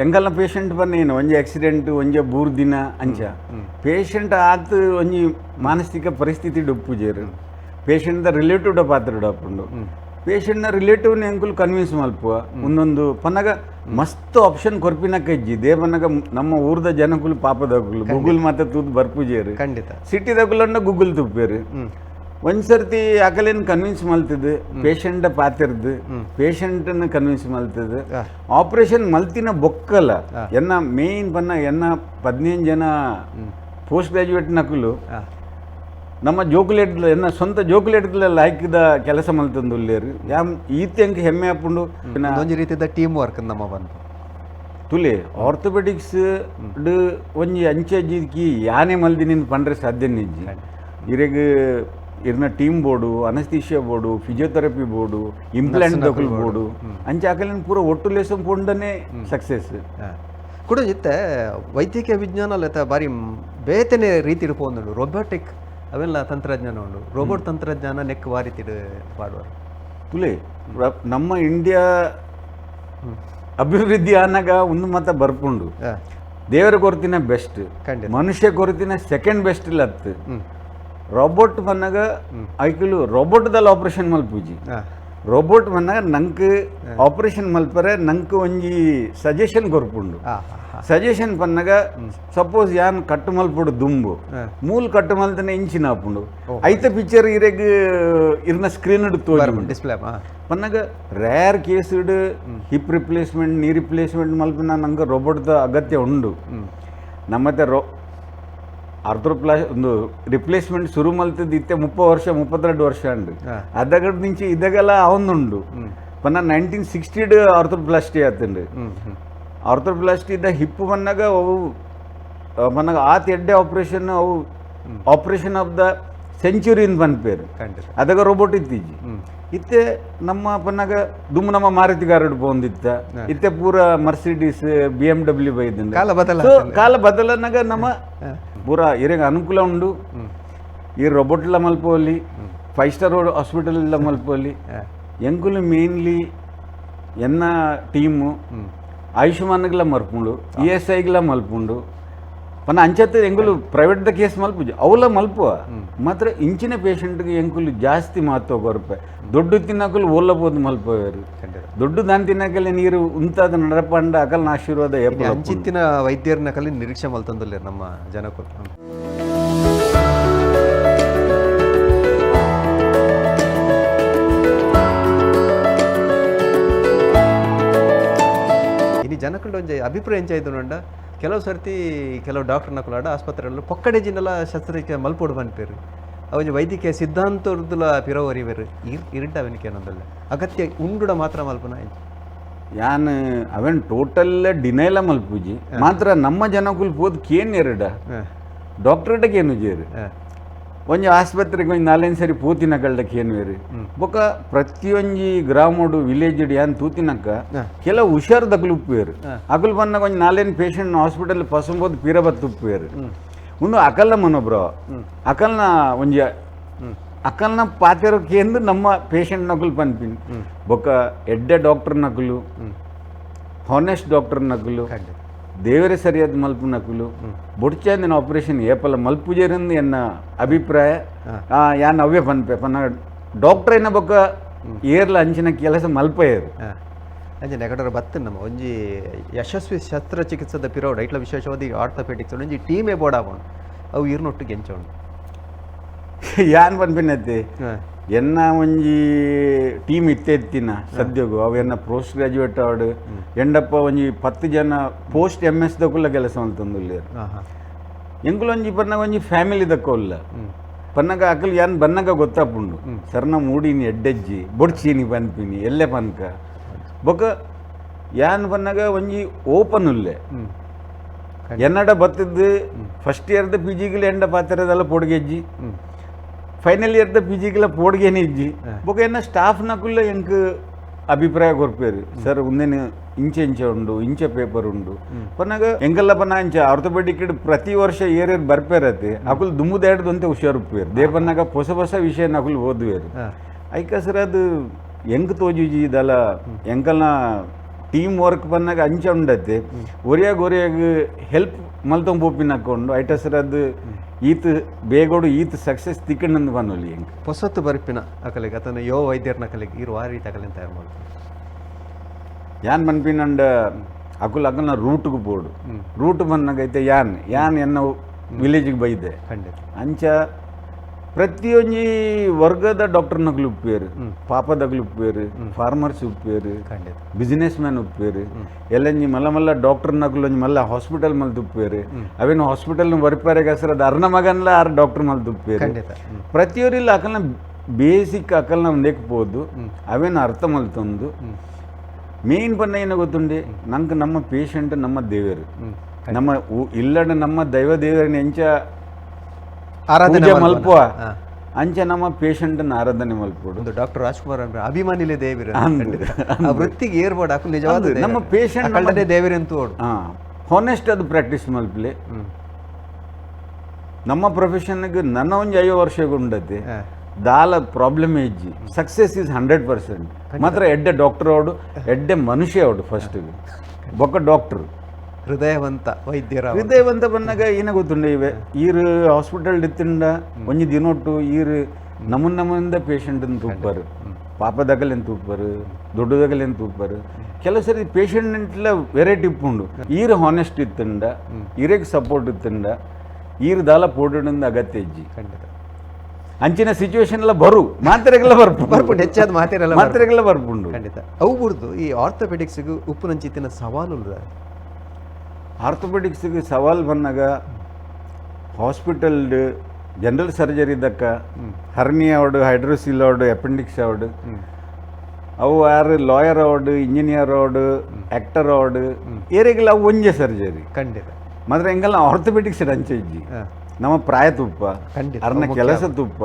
ಎಂಕಲ್ನ ಪೇಷಂಟ್ ಬನ್ನೇನು ಒಂಜಿ ಆಕ್ಸಿಡೆಂಟ್ ಒಂಜಿ ಬೂರ್ದಿನ ಅಂಚ ಪೇಷಂಟ್ ಆತ್ ಒಂಜಿ ಮಾನಸಿಕ ಪರಿಸ್ಥಿತಿ ಡೊಪ್ಪುಜೇರು ಪೇಷಂಟ್ the relative ಡ ಪಾತ್ರ ಡಾಪುಂಡು ಪೇಷಂಟ್ನ ರಿಲೇಟಿವ್ನ ಎಂಕುಲು ಕನ್ವಿನ್ಸ್ ಮಲ್ಪುವ ಒಂದೊಂದು ಪನ್ನಗ ಮಸ್ತ್ ಆಪ್ಷನ್ ಕೊರ್ಪಿನಕ ಇಜ್ಜಿ they ಪನ್ನಗ ನಮ್ಮ ಊರ್ದ ಜನಕುಲು ಪಾಪದಕುಲು ಗೂಗಲ್ ಮಾತ ತೂದು ಬರ್ಪುಜೇರು ಖಂಡಿತ. ಸಿಟಿದಕುಲನ್ನ ಗೂಗಲ್ ತುಪ್ಪೇರು. ಒಂದ್ಸರ್ತಿ ಅಕಲೇನು ಕನ್ವಿನ್ಸ್ ಮಲ್ತದ್ದು ಪೇಷಂಟ್ ಪಾತಿರ್ದು ಪೇಷಂಟನ್ನು ಕನ್ವಿನ್ಸ್ ಮಲ್ತದ್ದು ಆಪರೇಷನ್ ಮಲ್ತಿನ ಬೊಕ್ಕಲ ಎನ್ನ ಮೇನ್ ಪನ್ನ ಎನ್ನ 15 ಜನ ಪೋಸ್ಟ್ ಗ್ರಾಜುಯೇಟ್ ನಕಲು ನಮ್ಮ ಜೋಕುಲೇಟ್ ಎನ್ನ ಸ್ವಂತ ಜೋಕುಲೇಟ್ಲೆಲ್ಲ ಹಾಕಿದ ಕೆಲಸ ಮಲ್ತಂದು ಉಲ್ಲೇರು ಯಾಮ್ ಈತೆ ಅಂಕ ಹೆಮ್ಮೆ ಆಪುಂಡು. ಒಂಜಿ ರೀತಿದ ಟೀಮ್ ವರ್ಕ್ ನಮ್ಮ ಬಂತು ತುಲೆ ಆರ್ಥೋಪೆಡಿಕ್ಸ್ ಒಂಜಿ ಅಂಚೆ ಯಾನೆ ಮಲ್ದಿನಿಂದ ಪಂಡ್ರೆ ಸಾಧ್ಯ ನಿಜ್ಜಿ. ಇರೆಗ್ ಇರ್ನ team board, anaesthesia board, physiotherapy board, implant ದಕುಲ್ board, ಅಂಚೆ ಅಕಲಿನ ಪೂರ ಒಟ್ಟು ಲೇಸಂ ಪೊಂಡನೆ ಸಕ್ಸೆಸ್. ಕೂಡ ಇತ್ತೆ ವೈದ್ಯಕೀಯ ವಿಜ್ಞಾನ ಅಲ್ಲ ಬಾರಿ ಬೇತನೆ ರೀತಿ ಇಡ್ಪೊಂದುಂಡು ರೋಬೋಟಿಕ್ ಅವೆಲ್ಲ ತಂತ್ರಜ್ಞಾನ ಉಂಡು. ರೋಬೋಟ್ ತಂತ್ರಜ್ಞಾನ ನೆಕ್ ವಾರಿತಿಡು ಪಾಡುವರು. ತುಲೆ ನಮ್ಮ ಇಂಡಿಯಾ ಅಭಿವೃದ್ಧಿ ಆನಾಗ ಒಂದು ಮತ ಬರ್ಪುಂಡು. ದೇವರ ಕೊರತಿನ ಬೆಸ್ಟ್, ಮನುಷ್ಯ ಕೊರತಿನ ಸೆಕೆಂಡ್ ಬೆಸ್ಟ್ ಇಲ್ಲ ಅತ್ತು. ರೋಬೋಟ್ ಬಂದಾಗ ಐಕಲು ರೋಬೋಟ್ದಲ್ಲಿ ಆಪರೇಷನ್ ಮಲ್ಪೂಜಿ. ರೋಬೋಟ್ ಬಂದಾಗ ನಂಗೆ ಆಪರೇಷನ್ ಮಲ್ಪರೆ ನಂಗೆ ಒಂಜಿ ಸಜೆಷನ್ ಕೊರ್ಪುಂಡು. ಸಜೆಷನ್ ಪನ್ನಾಗ ಸಪೋಸ್ ಯಾನ್ ಕಟ್ಟು ಮಲ್ಪುಡು ದುಂಬು ಮೂಲ ಕಟ್ಟು ಮಲ್ತನೆ ಇಂಚಿನ ಆಪುಂಡು ಐತ ಪಿಕ್ಚರ್ ಇರೆಗ್ ಇರ್ನ ಸ್ಕ್ರೀನ್ ತೋಜುಂಡು ಡಿಸ್ಪ್ಲೇ ಪನ್ನಾಗ rare cased hip replacement knee replacement ಮಲ್ಪಿನ ನಂಗೆ ರೋಬೋಟ್ದ ಅಗತ್ಯ ಉಂಡು. ನಮ್ಮತ್ತೆ ಆರ್ಥ್ರೋಪ್ಲಾ ಒಂದು ರಿಪ್ಲೇಸ್ಮೆಂಟ್ ಶುರು ಮಲ್ತದ್ದು ಇತ್ತೆ 30 ವರ್ಷ 32 ವರ್ಷ ಉಂಡು. ಅದಗಡ್ ನಿಂಚಿ ಇದಗೆಲ್ಲ ಅವನುಂಡು ಪನ್ನ 1960 ಆರ್ಥ್ರೋಪ್ಲಾಸ್ಟಿ ಆತಂಡು. ಆರ್ಥ್ರೋಪ್ಲಾಸ್ಟಿ ಇದ್ದ ಹಿಪ್ ಬಂದಾಗ ಅವು ಬಂದಾಗ ಆತ ಎಡ್ಡೆ ಆಪರೇಷನ್ ಅವು operation of the century in ಪನ್ಪೇರು. ಅದಾಗ ರೋಬೋಟ್ ಇತ್ತೀಜಿ ಇತ್ತೆ ನಮ್ಮ ಪನ್ನಾಗ ದುಮ್ಮು ನಮ್ಮ ಮಾರುತಿ ಕಾರ್ ಪೋಂದಿತ್ತ ಇತ್ತೆ ಪೂರ ಮರ್ಸಿಡೀಸ್ BMW ಬೈದಿಂದ ಕಾಲ ಬದಲ ಕಾಲ ಬದಲನಾಗ ನಮ್ಮ ಪೂರ ಇರೆಗ್ ಅನುಕೂಲ ಉಂಡು. ಈ ರೋಬೋಟ್ಲ ಮಲ್ಪೋಲಿ 5 ಸ್ಟಾರ್ ಹಾಸ್ಪಿಟಲ್ ಎಲ್ಲ ಮಲ್ಪೋಲಿ ಎಂಕುಲು ಮೇನ್ಲಿ ಎನ್ನ ಟೀಮು ಆಯುಷ್ಮಾನ್ಗ್ಲ ಮಲ್ಪುಂಡು, ESIಗ್ಲ ಮಲ್ಪುಂಡು, ಪನ್ನ ಅಂಚತ್ತೆ ಎಂಕುಲು private the case ಮಲ್ಪುಜಿ ಅವಲ ಮಲ್ಪುವ ಮಾತ್ರ ಇಂಚಿನ ಪೇಷಂಟ್ಗೆ ಎಂಕುಲು ಜಾಸ್ತಿ ಮಹತ್ವ ಕೊರ್ಪೆ. ದೊಡ್ಡ ತಿನ್ನಕುಲು ಓಲ್ಲ ಪೋದು ಮಲ್ಪವೇರು, ದೊಡ್ಡ ದಾನ್ ತಿನ್ನಕಲೆ ನೀರು ಉಂತಾದ ನಡಪಂಡ ಅಕಲ್ನ ಆಶೀರ್ವಾದ ಏಪಲ. ಅಂಚಿತ್ತಿನ ವೈದ್ಯರನ್ನ ಕಲಿ ನಿರೀಕ್ಷೆ ಮಲ್ತಂದುಲ್ಲೇರು ನಮ್ಮ ಜನಕ್ಕೂ. ಇನಿ ಜನಕ್ಕಂಡ ಒಂಜಿ ಅಭಿಪ್ರಾಯ ಎಂಚ ನೋಂಡ, ಕೆಲವು ಸರ್ತಿ ಕೆಲವು ಡಾಕ್ಟರ್ನ ಕುಲಾಡ ಆಸ್ಪತ್ರೆಯಲ್ಲಿ ಪೊಕ್ಕಡೆ ಜಿನ್ನೆಲ್ಲ ಶಸ್ತ್ರಚಿಕಿತ್ಸೆ ಮಲ್ಪೊಡು ಪನ್ಪೇರು, ಅವಂಜಿ ವೈದ್ಯಕೀಯ ಸಿದ್ಧಾಂತರ್ದುಲ ಪಿರವರಿವೆರು ಇರುಂಟ ಅವನಿಗೆ ಏನೊಂದಲ್ಲ ಅಗತ್ಯ ಉಂಡುಡ ಮಾತ್ರ ಮಲ್ಪುನ. ಯಾನ್ ಅವೆನ್ ಟೋಟಲ್ ಡಿನೈಲ ಮಲ್ಪುಜಿ, ಮಾತ್ರ ನಮ್ಮ ಜನಕುಲು ಪೋದು ಕೇನ್ ಎರಡ ಡಾಕ್ಟರೇಟ್ ಕೇನು ಜೇರು, ಒಂಜಿ ಆಸ್ಪತ್ರೆಗೆ ಒಂಜಿ ನಾಲ್ಕೈದು ಸರಿ ಪೋತಿನ ಕೇನುವೇರು. ಬೊಕ್ಕ ಪ್ರತಿಯೊಂಜಿ ಗ್ರಾಮಡು ವಿಲೇಜ್ ಯಾನ್ ತೂತಿನಕ್ಕ ಕೆಲವು ಹುಷಾರ್ ದಕಲು ಉಪ್ಪುವೇರು, ಅಕುಲು ಬನ್ನಾಗ ಒಂಜಿ ನಾಲ್ಕೈದು ಪೇಷಂಟ್ ಹಾಸ್ಪಿಟಲ್ ಪಸಂಬೋದು ಪೀರ ಬತ್ತು ಉಪ್ಪುವೇರು. ಒಂದು ಅಕಲ್ನ ಮನೋಭಾವ, ಅಕಲ್ನ ಒಂಜಿ ಅಕಲ್ನ ಪಾತೆರೋ ಕೇಂದು ನಮ್ಮ ಪೇಷಂಟ್ ನಕಲು ಪನ್ಪಿನ್. ಬೊಕ್ಕ ಎಡ್ಡೆ ಡಾಕ್ಟರ್ ನಕಲು, ಹಾನೆಸ್ಟ್ ಡಾಕ್ಟರ್ ನಕಲು, ದೇವರೇ ಸರಿಯಾದ ಮಲ್ಪು ನಕಲು ಬೊಡ್ಚಾಂದಿನ ಆಪರೇಷನ್ ಏಪಲ ಮಲ್ಪುಜೇರಂದು ಎನ್ನ ಅಭಿಪ್ರಾಯ. ಯಾನ್ ಅವ್ಯ ಪನ್ಪೆ ಪನ್ನ ಡಾಕ್ಟರ್ ಏನ ಬೊಕ್ಕ ಏರ್ಲ ಅಂಚಿನ ಕೆಲಸ ಮಲ್ಪಯೇರು. ಅಂಚನೆ ಎಕಡರ ಬತ್ತು ನಮ್ಮ ಒಂಜಿ ಯಶಸ್ವಿ ಶಸ್ತ್ರಚಿಕಿತ್ಸದ ಪಿರೋಡ್ ಐಟ್ಲ ವಿಶೇಷವಾದ ಆರ್ಥೋಪೆಡಿಕ್ಸ್ ಒಂಜಿ ಟೀಮೇ ಬೋಡಾಪುಂಡು, ಅವು ಇರ್ನೊಟ್ಟಿಗೆ ಎಂಚ ಉಂಡು. ಯಾನ್ ಪನ್ಪಿನತ್ತೆ ಎನ್ನ ಒಂಜಿ ಟೀಮ್ ಇತ್ತೆ ಇತ್ತಿನ ಸದ್ಯಗು ಅವು ಎನ್ನ ಪೋಸ್ಟ್ ಗ್ರಾಜುಯೇಟ್ ಆವಡ್ ಎಂಡಪ್ಪ ಒಂಜಿ 10 ಜನ post M S ದಕ್ಕುಲ್ಲ ಕೆಲಸ ಮಲ್ತೊಂದುಲ್ಲೆರ್. ಎಂಕುಲು ಒಂಜಿ ಪನ್ನಗ ಒಂಜಿ ಫ್ಯಾಮಿಲಿ ದಕ್ಕೋಲ್ಲ ಪನ್ನಗ ಅಕಲ್ ಯಾನ್ ಬನ್ನಗ ಗೊತ್ತಾಪುಂಡು ಸರ್ನ ಮೂಡಿನಿ ಎಡ್ಡೆಜ್ಜಿ ಬೊಡ್ಚೀನಿ ಪನ್ಪಿನಿ ಎಲ್ಲೆ ಪನ್ಕ. ಬೊಕ್ಕ ಯಾನ್ ಬನ್ನಗ ಒಂಜಿ ಓಪನ್ ಉಲ್ಲೆ ಎನ್ನಡ ಬತ್ತಿದ್ದು ಫಸ್ಟ್ ಇಯರ್ದ ಪಿ ಜಿಗಿಲ ಎಂಡ ಪಾತ್ರೆದೆಲ್ಲ ಪೊಡ್ಗೆಜ್ಜಿ, ಫೈನಲ್ ಇಯರ್ದ ಪಿ ಜಿಗಿಲ ಪೋಡ್ಗೆನೆ ಇಜ್ಜಿ. ಬೊಕ್ಕ ಎನ್ನ ಸ್ಟಾಫ್ ನಕುಲ್ಲ ಎಂಕ್ ಅಭಿಪ್ರಾಯ ಕೊರ್ಪೇರು, ಸರ್ ಉಂದೇನು ಇಂಚೆ ಇಂಚೆ ಉಂಡು ಇಂಚೆ ಪೇಪರ್ ಉಂಡು ಪನ್ನಾಗ ಎಂಕಲ್ಲ ಪನ್ನ ಇಂಚ ಆರ್ಥೋಪೆಡಿಕ್ ಪ್ರತಿ ವರ್ಷ ಏರ್ ಏರ್ ಬರ್ಪೇರತ್ತೆ ಅಕುಲು ದುಮ್ಮುದ ಅಂತೆ ಹುಷಾರು ಉಪ್ಪೇರು they ಪನ್ನಾಗ ಹೊಸ ಹೊಸ ವಿಷಯ ನಕುಲು ಓದುವೇರು. ಐಕ ಸರ್ ಅದು ಎಂಕ್ ತೋಜುಜಿ ಇದಲ್ಲ ಎಂಕಲ್ನ ಟೀಮ್ ವರ್ಕ್ ಪನ್ನಾಗ ಅಂಚ ಉಂಡತ್ತೆ ಒರಿಯಾಗ ಒರಿಯಾಗ ಹೆಲ್ಪ್ ಮಲ್ತೊಂದು ಪೋಪಿನ ಉಂಡು. ಐಟ ಸರ್ ಅದು ಈತ್ ಬೇಗೋಡು ಈತ್ ಸಕ್ಸಸ್ ತಿಕ್ಕಂಡು ಪನ್ನೊಲಿ ಎಂಕ್. ಹೊಸತ್ತು ಬರ್ಪಿನ ಅಕಲಿಗೆ ಅತನ ಯೋ ವೈದ್ಯರ್ನ ಅಕಲಿಗೆ ಇರು ಆ ರೀತಿ ಅಕಲಿನ ತಯಾರು ಮಾಡ್ತಾರೆ. ಯಾನ್ ಪನ್ಪಿನಂಡ ಅಕುಲು ಅಕಲ್ನ ರೂಟ್ಗೆ ಬೋಡು ರೂಟ್ ಬನ್ನಾಗೈತೆ ಯಾನ್ ಯಾನ್ ಎನ್ನ ವಿಲೇಜಿಗೆ ಬೈದೆ ಖಂಡಿತ. ಅಂಚ ಪ್ರತಿಯೊಂಜಿ ವರ್ಗದ ಡಾಕ್ಟರ್ನಕುಲು ಉಪ್ಪೇರು, ಪಾಪದಕುಲು ಉಪ್ಪೇರು, ಫಾರ್ಮರ್ಸ್ ಉಪ್ಪೇರು, ಖಂಡಿತ ಬಿಸ್ನೆಸ್ ಮ್ಯಾನ್ ಉಪ್ಪೇರು, ಎಲ್ಲಂಜಿ ಮಲ್ಲ ಮಲ್ಲ ಡಾಕ್ಟರ್ನಕುಲು ಒಂಜಿ ಮಲ್ಲ ಹಾಸ್ಪಿಟಲ್ ಮಲ್ತು ಉಪ್ಪೇರು, ಅವೇನು ಹಾಸ್ಪಿಟಲ್ ಬರ್ಪಾರೆ ಸರ್ ಅದು ಅರ್ನ ಮಗನ್ಲ ಆರ್ ಡಾಕ್ಟರ್ ಮಲ್ತು ಉಪ್ಪೇರು. ಖಂಡಿತ. ಪ್ರತಿಯೊರಿಲ್ಲ ಅಕಲ್ನ ಬೇಸಿಕ್ ಅಕಲ್ನ ಒಂದೇಕ್ ಪೋದು ಅವೇನು ಅರ್ಥ ಮಲ್ತೊಂದು ಮೇನ್ ಪನ್ನ ಏನು ಗೊತ್ತುಂಡೆ ನಂಗೆ ನಮ್ಮ ಪೇಷಂಟ್ ನಮ್ಮ ದೇವರು, ನಮ್ಮ ಇಲ್ಲಡ ನಮ್ಮ ದೈವ ದೇವರನ್ನ ಎಂಚ ಆರಾಧನೆ ಮಲ್ಪುವ ಅಂಚ ನಮ್ಮ ಪೇಷಂಟ್ ಆರಾಧನೆ ಮಲ್ಪೋಡು. ಒಂದು ಡಾಕ್ಟರ್ ರಾಜ್ಕುಮಾರ್ ಅಂದ್ರೆ ಅಭಿಮಾನಿಲೇ ದೇವಿರ ಆ ವೃತ್ತಿಗೆ ಏರ್ಬೋಡು ಅಕುಲು ನಿಜವಾದ ನಮ್ಮ ಪೇಷಂಟ್ ಕಳ್ಳನೇ ದೇವಿರ ಅಂತ ಓಡು. ಹಾನೆಸ್ಟ್ ಅದು ಪ್ರಾಕ್ಟೀಸ್ ಮಲ್ಪಲೆ. ನಮ್ಮ ಪ್ರೊಫೆಷನ್ಗೆ ನನ್ನ ಒಂಜಿ 5 ವರ್ಷ ಉಂಡತೆ ದಾಲ ಪ್ರಾಬ್ಲಮ್ ಇಜ್ಜಿ, ಸಕ್ಸಸ್ is 100%. ಮಾತ್ರ ಎಡ್ಡೆ ಡಾಕ್ಟರ್ ಅವಡು ಎಡ್ಡೆ ಮನುಷ್ಯ ಅವಡು ಫಸ್ಟ್ ಬೊಕ್ಕ ಡಾಕ್ಟರ್ ಹೃದಯವಂತ ವೈದ್ಯರ ಹೃದಯವಂತ ಬಂದಾಗ ಏನ ಗೊತ್ತುಂಡೆ ಇವೆ ಈರು ಹಾಸ್ಪಿಟಲ್ ಇತ್ತಿಂಡ ಒಂಜಿ ದಿನೊಟ್ಟು ಈರು ನಮನ್ ನಮನಿಂದ ಪೇಷಂಟ್ ತೂಪರು, ಪಾಪದಗಲೆನ್ ತೂಪರು, ದೊಡ್ಡದಗಲೆನ್ ತೂಪರು. ಕೆಲವು ಸರಿ ಪೇಷಂಟ್ ವೆರೈಟಿ ಇಪ್ಪುಂಡು. ಈರು ಹಾನೆಸ್ಟ್ ಇತ್ತಂಡ ಈರೆಗ್ ಸಪೋರ್ಟ್ ಇತ್ತಂಡ ಈರು ದಾಲ ಪೋಟುಂಡ ಅಗತ್ಯ ಇಜ್ಜಿ. ಖಂಡಿತ ಅಂಚಿನ ಸಿಚುವೇಶನ್ ಎಲ್ಲ ಬರು ಮಾತ್ರೆಗೆಲ್ಲ ಬರ್ಪು ಬರ್ಪುಂಡು, ಹೆಚ್ಚಾದ ಮಾತೆರೆಲ್ಲ ಮಾತ್ರೆಗೆಲ್ಲ ಬರ್ಪುಂಡು. ಖಂಡಿತ. ಅವು ಬುಡ್ದು ಈ ಆರ್ಥೋಪೆಡಿಕ್ಸ್ಗೆ ಉಪ್ಪುನಂಚಿತ್ತಿನ ಸವಾಲು ಆರ್ಥೋಪೆಡಿಕ್ಸ್ಗೆ ಸವಾಲು ಬಂದಾಗ hospital general surgery ದಕ್ಕ ಹರ್ನಿ ಅವಡು, hydrocele ಅವಡು, appendix ಅವಡು, ಅವು ಯಾರು ಲಾಯರ್ ಅವಡು, ಇಂಜಿನಿಯರ್ ಅವಡು, ಆಕ್ಟರ್ ಅವಡು, ಏರಿಗೆಲ್ಲ ಅವು ಒಂಜೆ ಸರ್ಜರಿ. ಖಂಡಿತ. ಮಾತ್ರ ಎಂಗೆಲ್ಲ ಆರ್ಥೋಪೆಡಿಕ್ಸ್ ಅಂಚೆ ಇಜ್ಜಿ. ನಮ್ಮ ಪ್ರಾಯ ತುಪ್ಪ, ಖಂಡಿತ ಅರ್ನ ಕೆಲಸ ತುಪ್ಪ,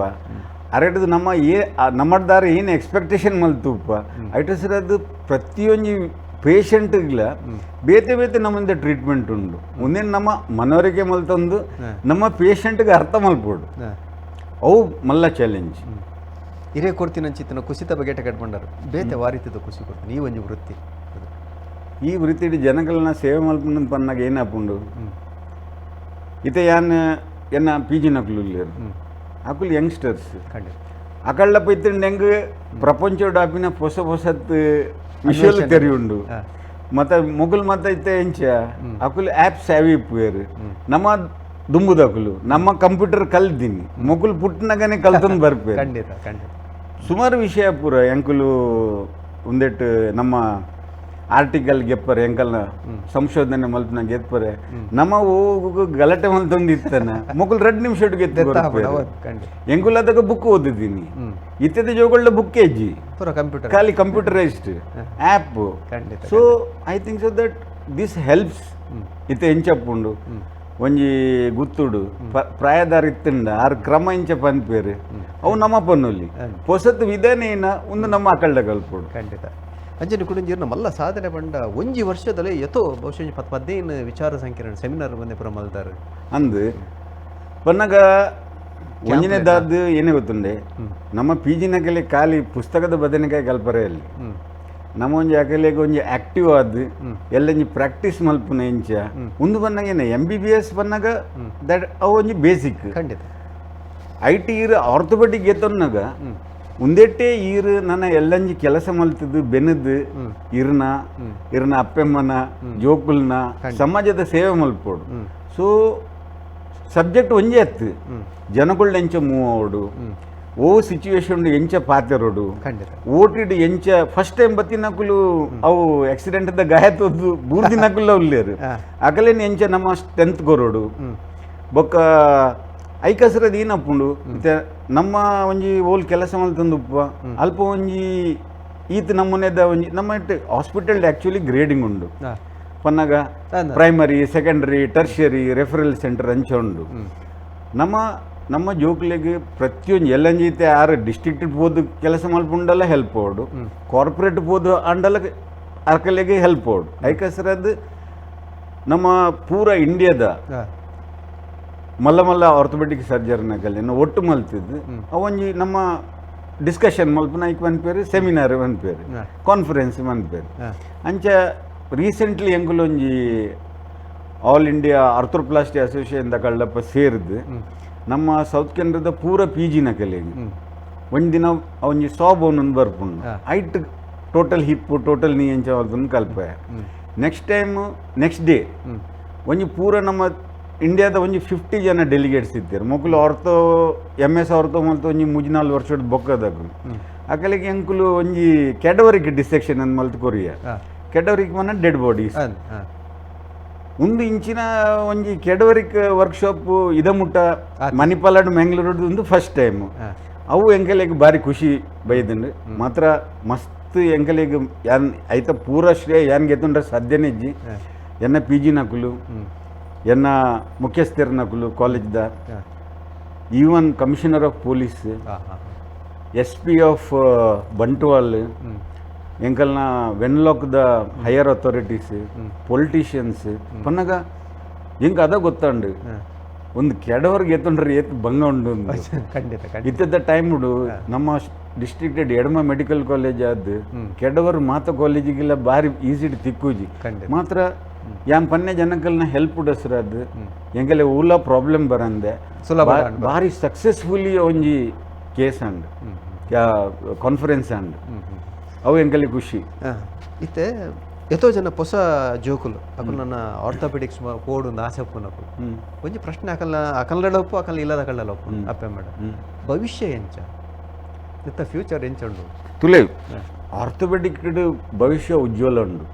ಅರೆಡ್ದು ನಮ್ಮ ಏ ನಮ್ಮದಾರ ಏನು ಎಕ್ಸ್ಪೆಕ್ಟೇಷನ್ ಮಲ್ ತುಪ್ಪ ಐಟ ಸರ್ ಅದು ಪ್ರತಿಯೊಂಜಿ ಪೇಷಂಟ್ಗಳ ಬೇತೆ ಬೇತೆ ನಮ್ಮಿಂದ ಟ್ರೀಟ್ಮೆಂಟ್ ಉಂಡು. ಒಂದೇನು ನಮ್ಮ ಮನವರಿಕೆ ಮಲ್ತಂದು ನಮ್ಮ ಪೇಷಂಟ್ಗೆ ಅರ್ಥ ಮಲ್ಪೋಡು, ಅವು ಮಲ್ಲ ಚಾಲೆಂಜ್. ಹಿರಿಯ ಕೊಡ್ತೀನಿ ಅಂಚಿತ್ತಿನ ಕುಸಿತ ಬಗ್ಗೆ ಕಟ್ಕೊಂಡಾರ ಬೇತೆ ವಾರಿತದ ಖುಷಿ ಕೊಡ್ತೀನಿ ಈ ಒಂಜಿ ವೃತ್ತಿ. ಈ ವೃತ್ತಿ ಜನಗಳನ್ನ ಸೇವೆ ಮಲ್ಪುಂಡು ಪನ್ನಾಗ ಏನಾಪುಂಡು ಇತ್ತೆ ಯಾನ್ ಎನ್ನ ಪಿ ಜಿ ನಕುಲು ಉಲ್ಲೆರ್ ಅಕುಲು ಯಂಗ್ಸ್ಟರ್ಸ್. ಖಂಡಿತ. ಅಕಳ್ಳ ಪೈತಿಂಡ ಎಂಗ್ ಪ್ರಪಂಚಡ್ ಆಪಿನ ಹೊಸ ಹೊಸತ್ ವಿಷಯಲು ತೆರಿಯುಂಡು. ಮತ್ತೆ ಮೊಗಲ್ ಮತ್ತ ಇತ್ತೆ ಎಂಚ ಅಕುಲು ಆ್ಯಪ್ ಸ್ಯಾವಿ ಇಪ್ಪುವೆರ್. ನಮ್ಮ ದುಂಬುದಕುಲು ನಮ್ಮ ಕಂಪ್ಯೂಟರ್ ಕಲ್ದಿನಿ, ಮೊಕುಲು ಪುಟ್ಟನಗನೆ ಕಲ್ತೊಂದು ಬರ್ಪೇರು. ಖಂಡಿತ ಖಂಡಿತ. ಸುಮಾರು ವಿಷಯ ಪೂರ ಎಂಕುಲು ಒಂದೆಟ್ಟು ನಮ್ಮ ಆರ್ಟಿಕಲ್ ಗೆಪ್ಪರೆ, ಎಂಕಲ್ನ ಸಂಶೋಧನೆ ಮಲ್ಪನ ಗೆಪ್ಪರೆ, ನಮ್ಮ ಹೋಗು ಗಲಾಟೆ ಮಲ್ತೊಂದು ಇತ್ತನ ಮೊಕುಲು 2 ನಿಮಿಷ ಗೆತ್ತ. ಖಂಡಿತ. ಎಂಕುಲು ಅದಕ್ಕೆ ಬುಕ್ ಓದಿದ್ದೀನಿ, ಇತ್ತದ ಜೋಗಳ ಬುಕ್ ಎಜ್ಜಿ ಪೂರ ಕಂಪ್ಯೂಟರ್, ಖಾಲಿ ಕಂಪ್ಯೂಟರೈಸ್ಡ್ ಆ್ಯಪ್. ಖಂಡಿತ. So I think so that this helps. ಇತ್ತೆ ಎಂಚಪ್ಪುಂಡು ಒಂಜಿ ಗುತ್ತುಡು ಪ್ರಾಯದಾರ ಇತ್ತುಂಡ ಆರ್ ಕ್ರಮ ಇಂಚ ಪನ್ಪೇರು ಅವು ನಮ್ಮ ಪನ್ನುಲಿ ಪೊಸತ್ ವಿಧಾನ ಏನ ಒಂದು ನಮ್ಮ ಅಕಲ್ಡ ಕಲ್ಪೊಡು. ಖಂಡಿತ. ಅಂಜನಿ ಕುಡಿಂಜೀರ್ನ ಮಲ್ಲ ಸಾಧನೆ ಪಂಡ ಒಂಜಿ ವರ್ಷದಲ್ಲಿ ಯಥೋ ಬಹುಶಃ 10-15 ವಿಚಾರ ಸಂಕಿರಣ ಸೆಮಿನಾರ್ ಬಂದೆ ಪುರ ಮಲ್ದಾರು ಅಂದು ಪನ್ನಗ ಒಂಜನೇದಾದ್ದು ಏನೇ ಗೊತ್ತುಂಡೆ, ನಮ್ಮ ಪಿ ಜಿನಕಲೆ ಖಾಲಿ ಪುಸ್ತಕದ ಬದನೆಕಾಯಿ ಕಲ್ಪರೆ ಅಲ್ಲಿ ನಮ್ಮ ಒಂಜಿ ಅಕಲೆಗ್ ಒಂಜಿ ಆಕ್ಟಿವ್ ಆದ್ ಎಲ್ಲಂಜಿ ಪ್ರಾಕ್ಟೀಸ್ ಮಲ್ಪುನ ಎಂಚ ಒಂದು ಬನ್ನಾಗ ಏನ M B B S ಬನ್ನಾಗ that ಅವು ಒಂಜಿ ಬೇಸಿಕ್. ಖಂಡಿತ. I T ಈರ್ ಆರ್ಥೋಪೆಡಿಕ್ ಎತ್ತೊನ್ನಾಗ ಉಂದೆಟ್ಟೆ ಈರ್ ನನ್ನ ಎಲ್ಲಂಜಿ ಕೆಲಸ ಮಲ್ತದ್ದು ಬೆನದು ಇರ್ನ ಇರ್ನ ಅಪ್ಪೆಮ್ಮನ ಜೋಕುಲ್ನ ಸಮಾಜದ ಸೇವೆ ಮಲ್ಪೋಡು. ಸೊ ಸಬ್ಜೆಕ್ಟ್ ಒಂಜೇ ಅತ್ತು, ಜನಗಳ ಎಂಚ ಮೂವ್ ಆವಡು, ಓ ಸಿಚುವೇಶನ್ ಎಂಚ ಪಾತೆರೋಡು, ಓಟಿಡ್ ಎಂಚ ಫಸ್ಟ್ ಟೈಮ್ ಬತ್ತಿನಕುಲು ಅವು ಆಕ್ಸಿಡೆಂಟ್ the ಗಾಯ ತೋದ್ದು ಬೂರ್ದಿನಕುಲು ಉಲ್ಲೇರು ಅಕಲೇನು ಎಂಚ ನಮ್ಮ ಸ್ಟ್ರೆಂತ್ ಕೊರೋಡು. ಬೊಕ್ಕ ಐಕಸರದ ಏನಪ್ಪುಂಡು ಇತ್ತೆ ನಮ್ಮ ಒಂಜಿ ಓಲ್ ಕೆಲಸ ಮಲ್ತೊಂದು ಉಪ್ಪ ಅಲ್ಪ ಒಂಜಿ ಈತ್ ನಮ್ಮನೆದ ಒಂಜಿ ನಮ್ಮ hospital actually grading ಉಂಡು ಪನ್ನಾಗ primary secondary tertiary referral centre ಅಂಚ ಉಂಡು. ನಮ್ಮ ನಮ್ಮ ಜೋಕ್ಲೆಗ್ ಪ್ರತಿಯೊಂದು ಎಲ್ಲಂಜಿ ಆರು ಡಿಸ್ಟ್ರಿಕ್ಟ್ ಪೋದು ಕೆಲಸ ಮಲ್ಪುಂಡಲ ಹೆಲ್ಪ್ ಅವಡು, ಕಾರ್ಪೊರೇಟ್ ಪೋದು ಅಂಡಲ ಅರ್ಕಲೆಗೆ ಹೆಲ್ಪ್ ಅವಡು. ಐಕಸರದ್ ನಮ್ಮ ಪೂರ ಇಂಡಿಯಾದ ಮಲ್ಲ ಮಲ್ಲ ಆರ್ಥೋಪೆಡಿಕ್ ಸರ್ಜರಿನ ಒಟ್ಟು ಮಲ್ತಿದ್ದು ಅವೊಂಜಿ ನಮ್ಮ ಡಿಸ್ಕಷನ್ ಮಲ್ಪುನ ಐಕ್ ಪನ್ಪೇರು ಸೆಮಿನಾರ್ ಪನ್ಪೇರು ಕಾನ್ಫರೆನ್ಸ್ ಪನ್ಪೇರು. ಅಂಚ ರೀಸೆಂಟ್ಲಿ ಎಂಕುಲೊಂಜಿ all India arthroplasty association ದಕಳ್ಳಪ್ಪ ಸೇರಿದ್ದು ನಮ್ಮ ಸೌತ್ ಕೆನರಾದ ಪೂರ ಪಿ ಜಿನ ಕಲೆಗೆ ಒಂದು ದಿನ ಒಂಜಿ ಸಾಬ್ ಒಂದೊಂದು ಬರ್ಪುಂಡು ಐಟ್ total hip total ನೀ ಎಂಚ ಮಲ್ತೊಂದು ಕಲ್ಪ. Next time next day ಒಂಜಿ ಪೂರ ನಮ್ಮ ಇಂಡಿಯಾದ ಒಂಜಿ 50 ಜನ ಡೆಲಿಗೇಟ್ಸ್ ಇದ್ದಾರೆ. ಮೊಕುಲು ortho M S ortho ಮಲ್ತ ಒಂಜಿ 3-4 ವರ್ಷದ ಬೊಕ್ಕದಕು ಅಕಲಿಗೆ ಎಂಕುಲು ಒಂಜಿ ಕೆಡವರಿಗೆ ಡಿಸೆಕ್ಷನ್ ಅಂದ್ ಮಲ್ತು ಕೊರಿಯ ಕೆಡವರಿಗೆ ಮನ ಡೆಡ್ ಬಾಡೀಸ್ ಒಂದು ಇಂಚಿನ ಒಂಜಿ ಕೆಡವರಿಕ್ ವರ್ಕ್ಶಾಪ್ ಇದ ಮುಟ್ಟ ಮಣಿಪಾಲಡ್ ಮ್ಯಾಂಗ್ಳೂರ್ ಒಂದು ಫಸ್ಟ್ ಟೈಮ್. ಅವು ಎಂಕಲೆಗ್ ಬಾರಿ ಖುಷಿ ಬೈದಂಡು ಮಾತ್ರ ಮಸ್ತ್ ಎಂಕಲೆಗ್ ಯಾನ್ ಐತ ಪೂರ ಶ್ರೇಯ ಯಾನ್ ಗೆತ್ತುಂಡ್ರೆ ಸಾಧ್ಯನೇ ಇಜ್ಜಿ. ಎನ್ನ ಪಿ ಜಿ ನಕುಲು ಎನ್ನ ಮುಖ್ಯಸ್ಥರ ನಕುಲು ಕಾಲೇಜ್ದ even commissioner of police S P of Bantwal ಎಂಕಲ್ನ Wenlock the higher authorities politicians ಪನ್ನಗ ಎಂಕ್ ಅದ ಗೊತ್ತಂಡು ಒಂದು ಕೆಡವರ್ಗೆ ಎತ್ತುಂಡ್ರೆ ಏತ್ ಭಂಗ ಉಂಡು. ಖಂಡಿತ. ಇತ್ತದ ಟೈಮ್ ನಮ್ಮ ಡಿಸ್ಟ್ರಿಕ್ಟ್ ಎಡಮ ಮೆಡಿಕಲ್ ಕಾಲೇಜ್ ಆದ್ ಕೆಡವರು ಮಾತ ಕಾಲೇಜಿಗೆಲ್ಲ ಬಾರಿ ಈಸಿ ತಿಕ್ಕೂಜಿ ಮಾತ್ರ ಯಾನ್ ಪನ್ನೆ ಜನಕಲ್ನ ಹೆಲ್ಪ್ ಡಸ್ರದ್ ಎಂಕಲೆ ಊಲ ಪ್ರಾಬ್ಲಮ್ ಬರಂದೆ ಬಾರಿ ಸಕ್ಸಸ್ಫುಲಿ ಒಂಜಿ case and conference and ಅವು ಎಂಕಲೆ ಖುಷಿ. ಇತ್ತೆ ಎತ್ತೋ ಜನ ಹೊಸ ಜೋಕುಲು ಅಕುಲು ನನ್ನ ಆರ್ಥೋಪೆಡಿಕ್ಸ್ ಕೋಡ್ ಒಂದು ಆಸೆ ಉಪ್ಪುನಕುಲು ಒಂಜಿ ಪ್ರಶ್ನೆ ಅಕಲ್ನ ಅಕಲ್ಡೊಪ್ಪು ಅಕಲ್ ಇಲ್ಲದ ಕಳ್ಳಲೊಪ್ಪು ಅಪ್ಪೆ ಮೇಡಮ್ ಭವಿಷ್ಯ ಎಂಚ ಇತ್ತ ಫ್ಯೂಚರ್ ಎಂಚ ಉಂಡು ತುಲೆ ಆರ್ಥೋಪೆಡಿಕ್ ಭವಿಷ್ಯ ಉಜ್ವಲ ಉಂಡು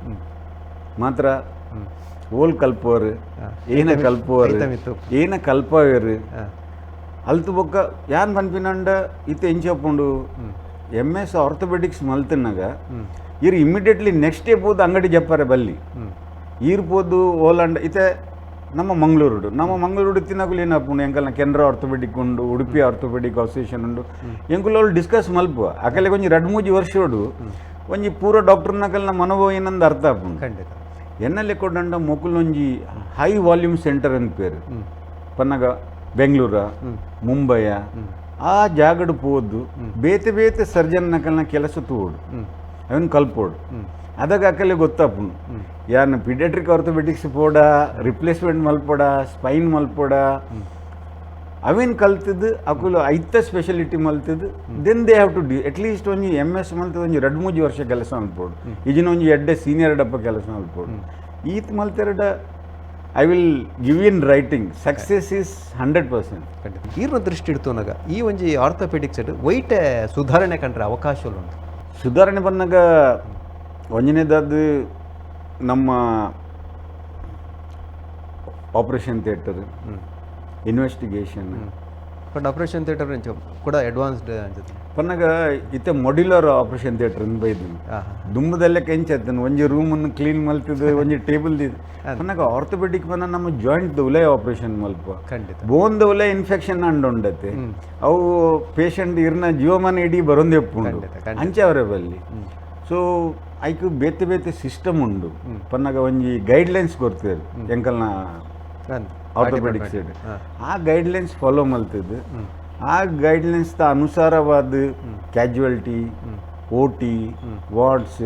ಮಾತ್ರ ಓಲ್ ಕಲ್ಪುವರು ಏನ ಕಲ್ಪುವರು ಏನ ಕಲ್ಪವೇರು ಅಲ್ತು ಬೊಕ್ಕ ಯಾನ್ ಪನ್ಪಿನಂಡ ಇತ್ತೆ ಎಂಚ ಉಪ್ಪುಂಡು M S orthopaedics ಮಲ್ತನಾಗ ಇರ್ immediately next day ಪೋದು ಅಂಗಡಿ ಜಪ್ಪಾರೆ ಬಲ್ಲಿ ಈರ್ ಪೋದು ಓಲಾಂಡ ಇತ್ತೆ ನಮ್ಮ ಮಂಗಳೂರುಡು ನಮ್ಮ ಮಂಗಳೂರು ತಿನ್ನಕುಲು ಏನಪ್ಪುಂಡು ಎಂಕಲ್ನ ಕೆನರಾ ಆರ್ಥೋಪೆಡಿಕ್ ಉಂಡು ಉಡುಪಿ ಆರ್ಥೋಪೆಡಿಕ್ ಅಸೋಸಿಯೇಷನ್ ಉಂಡು ಎಂಕುಲು ಅವ್ಳು ಡಿಸ್ಕಸ್ ಮಲ್ಪುವ ಅಕಲೆ ಒಂಜಿ 2-3 ವರ್ಷೋಡು ಒಂಜಿ ಪೂರ ಡಾಕ್ಟರ್ನಕಲ್ನ ಮನೋಭಾವ ಏನಂದು ಅರ್ಥ ಆಪುಂಡು. ಖಂಡಿತ. ಎನ್ನಲೆ ಕೊಡಂಡ ಮೊಕುಲೊಂಜಿ high volume centre ಅಂತ ಪೇರು ಪನ್ನಗ ಬೆಂಗಳೂರ ಮುಂಬೈಯ ಆ ಜಾಗಡ್ ಪೋದು ಬೇತೆ ಬೇತೆ ಸರ್ಜನ್ ನಕಲ್ನ ಕೆಲಸ ತೋಡು. ಅವನ್ ಕಲ್ಪೋಡು. ಅದಾಗ ಅಕಲೆ ಗೊತ್ತಾಪುಂಡು ಯಾನ್ ಪೀಡಿಯಾಟ್ರಿಕ್ ಆರ್ಥೋಪೆಡಿಕ್ಸ್ ಪೋಡ, ರಿಪ್ಲೇಸ್ಮೆಂಟ್ ಮಲ್ಪೊಡ, ಸ್ಪೈನ್ ಮಲ್ಪೊಡ, ಅವೇನು ಕಲ್ತದ್ದು ಅಕುಲು ಐತ ಸ್ಪೆಷಾಲಿಟಿ ಮಲ್ತದ್ದು. Then they have to do at least ಒಂಜಿ ಎಮ್ ಎಸ್ ಮಲ್ತದ್ದು ಒಂಜಿ 2-3 ವರ್ಷ ಕೆಲಸ ಮಲ್ಪೊಡು, ಈಜಿನ ಒಂಜಿ ಎಡ್ಡೆ ಸೀನಿಯರ್ ಡಪ್ಪ ಕೆಲಸ ಮಲ್ಪೊಡು. ಈತ್ ಮಲ್ತೆರಡ I will give in writing, success is 100%. ಖಂಡಿತ. ಈರ್ನ ದೃಷ್ಟಿ ಇಡ್ತೋನಾಗ ಈ ಒಂಜಿ ಆರ್ಥೋಪೆಡಿಕ್ಸ್ ವೈಟೆ ಸುಧಾರಣೆ ಕಂಡ್ರೆ ಅವಕಾಶ ಉಂಟು? ಸುಧಾರಣೆ ಬಂದಾಗ ಒಂಜನೇದಾದ್ದು ನಮ್ಮ operation theatre, investigation. But operation theatre ಕೂಡ ಅಡ್ವಾನ್ಸ್ಡ್ ಅನ್ಸುತ್ತೆ. ಪನ್ನಗ ಇತ್ತೆ modular operation theatre ಬೈದಿನಿ. ದುಂಬದಲ್ಲೇ ಕೆಂಚತ್ತನ ಒಂಜಿ ರೂಮನ್ನು ಕ್ಲೀನ್ ಮಲ್ತಿದ್ದು, ಒಂಜಿ ಟೇಬಲ್ ಪನ್ನಗ ಆರ್ಥೋಪೆಡಿಕ್ ಪನ್ನ ನಮ್ಮ ಜಾಯಿಂಟ್ ಉಲೇ ಆಪರೇಷನ್ ಮಲ್ಪ, ಬೋನ್ ಉಲೇ ಇನ್ಫೆಕ್ಷನ್ ಅಂಡ್ ಉಂಡತೆ, ಅವು ಪೇಷಂಟ್ ಇರ್ನ ಜೀವಮಾನ ಇಡೀ ಬರೊಂದೇ ಉಪ್ಪುಂಡು. ಅಂಚೆ ಅವರೇ ಬಲ್ಲಿ. ಸೊ ಐಕ್ ಬೇತೆ ಬೇತೆ ಸಿಸ್ಟಮ್ ಉಂಡು. ಪನ್ನಗ ಒಂಜಿ ಗೈಡ್ಲೈನ್ಸ್ ಕೊಡ್ತೇವೆ ಎಂಕಲ್ನ ಆರ್ಥೋಪೆಡಿಕ್ ಸೈಡ್. ಆ ಗೈಡ್ಲೈನ್ಸ್ ಫಾಲೋ ಮಲ್ತಿದ್ದು, ಆ ಗೈಡ್ಲೈನ್ಸ್ ತ ಅನುಸಾರವಾದ casualty, OT, wards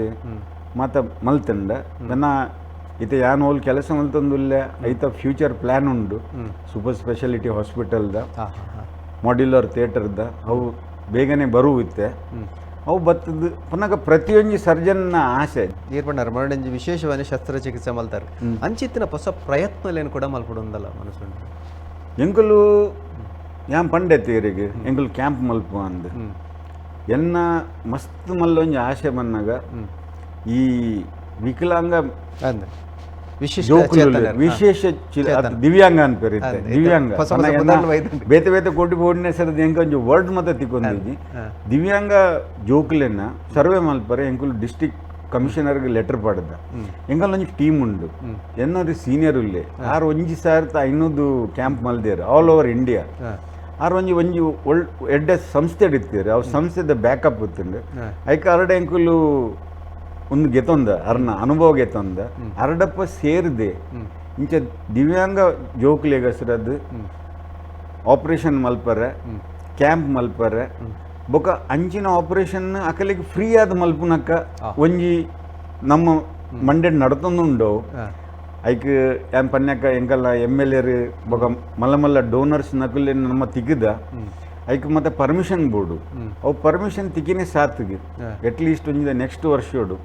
ಮತ್ತು ಮಲ್ತಂಡ ನನ್ನ ಇತ್ತೆ ಯಾನ್ ಓಲ್ ಕೆಲಸ ಮಲ್ತೊಂದುಲ್ಲೆ, ಐತ ಫ್ಯೂಚರ್ ಪ್ಲ್ಯಾನ್ ಉಂಡು. ಸೂಪರ್ ಸ್ಪೆಷಾಲಿಟಿ ಹಾಸ್ಪಿಟಲ್ದ, ಮಾಡ್ಯುಲರ್ ಥಿಯೇಟರ್ದ ಅವು ಬೇಗನೆ ಬರುವಿತ್ತೆ. ಅವು ಬತ್ತದ ಪುನಗ ಪ್ರತಿಯೊಂಜಿ ಸರ್ಜನ್ನ ಆಸೆ. ನೀರ್ಬಣ್ಣಾರ ಮರಡಂಜಿ ವಿಶೇಷವಾಗಿ ಶಸ್ತ್ರಚಿಕಿತ್ಸೆ ಮಲ್ತಾರೆ. ಅಂಚಿತ್ತಿನ ಹೊಸ ಪ್ರಯತ್ನಲೇನು ಕೂಡ ಮಲ್ಪಡುಂದಲ್ಲ ಮನಸ್ಸುಂಡು. ಎಂಕುಲು ಯಾನ್ ಪಂಡೆ ತೀರಿಗೆ ಎಂಕುಲು ಕ್ಯಾಂಪ್ ಮಲ್ಪು ಅಂದ್. ಎನ್ನ ಮಸ್ತ್ ಮಲ್ಲೊಂಜಿ ಆಸೆ ಬಂದಾಗ ಈ ವಿಕಲಾಂಗ ಅಂದ್ ವಿಶಿಷ್ಟ ಜೋಕುಲು, ಚೇತನರು. ವಿಶೇಷ ದಿವ್ಯಾಂಗ ಅನ್ಪೇರಿತ್ತೆ. ದಿವ್ಯಾಂಗ ಹೊಸ ಹೊಸ ಪದರ್ಲು ಬೈದುಂಡು. ಬೇತೆ ಬೇತೆ ಕೋಟಿ ಬೋಡಿನ ಸರದ ಎಂಕೊಂಜಿ ವರ್ಡ್ ಮತ ತಿಕ್ಕೊಂದಿಜ್ಜಿ. ದಿವ್ಯಾಂಗ ಜೋಕುಲೆನ ಸರ್ವೆ ಮಲ್ಪರೆ ಎಂಕುಲು ಡಿಸ್ಟಿಕ್ ಕಮಿಷನರ್ಗೆ ಲೆಟರ್ ಪಾಡ್ದ. ಎಂಕಲ್ ಒಂಜಿ ಟೀಮ್ ಉಂಡು, ಎನ್ನೊರಿ ಸೀನಿಯರ್ ಉಲ್ಲೆ, ಆರ್ 1500 camp ಮಲ್ದೇರು all over India. R ಒಂಜಿ ಒಂಜಿ ಒಳ್ ಎಡ್ಡೆ ಸಂಸ್ಥೆ ಇಡ್ತೀರಿ, ಅವು ಸಂಸ್ಥೆದ ಬ್ಯಾಕಪ್ ಇತ್ತುಂಡು. ಐಕ್ ಅರಡೆ ಎಂಕುಲು ಒಂದು ಗೆತೊಂದ, ಅರ್ನ ಅನುಭವ ಗೆತೊಂದ, ಅರಡಪ್ಪ ಸೇರಿದೆ ಇಂಚ ದಿವ್ಯಾಂಗ ಜೋಕುಲೆಗ್ ಹಸ್ರದ್ದು ಆಪರೇಷನ್ ಮಲ್ಪರೆ, ಕ್ಯಾಂಪ್ ಮಲ್ಪರೆ, ಬೊಕ ಅಂಚಿನ ಆಪರೇಷನ್ ಅಕಲಿಗೆ ಫ್ರೀ ಆದ ಮಲ್ಪುನಕ್ಕ ಒಂಜಿ ನಮ್ಮ ಮಂಡೆಡ್ ನಡತೊಂದುಂಡು. ಐಕ್ ಯಾನ್ ಪನ್ಯಕ ಎಂಕಲ್ಲ ಎಮ್ ಎಲ್ ಎರ್ ಬೊಕ ಮಲ್ಲ ಮಲ್ಲ ಡೋನರ್ಸ್ ನಕುಲೆ ನಮ್ಮ ತಿಕ್ಕದ. ಐಕ್ ಮತ್ತೆ ಪರ್ಮಿಷನ್ ಬೋರ್ಡು, ಅವು ಪರ್ಮಿಷನ್ ತಿಕ್ಕಿನೇ ಸಾತ್ಗೆ. ಅಟ್ ಲೀಸ್ಟ್ ಒಂಜಿ ನೆಕ್ಸ್ಟ್ ವರ್ಷೋಡು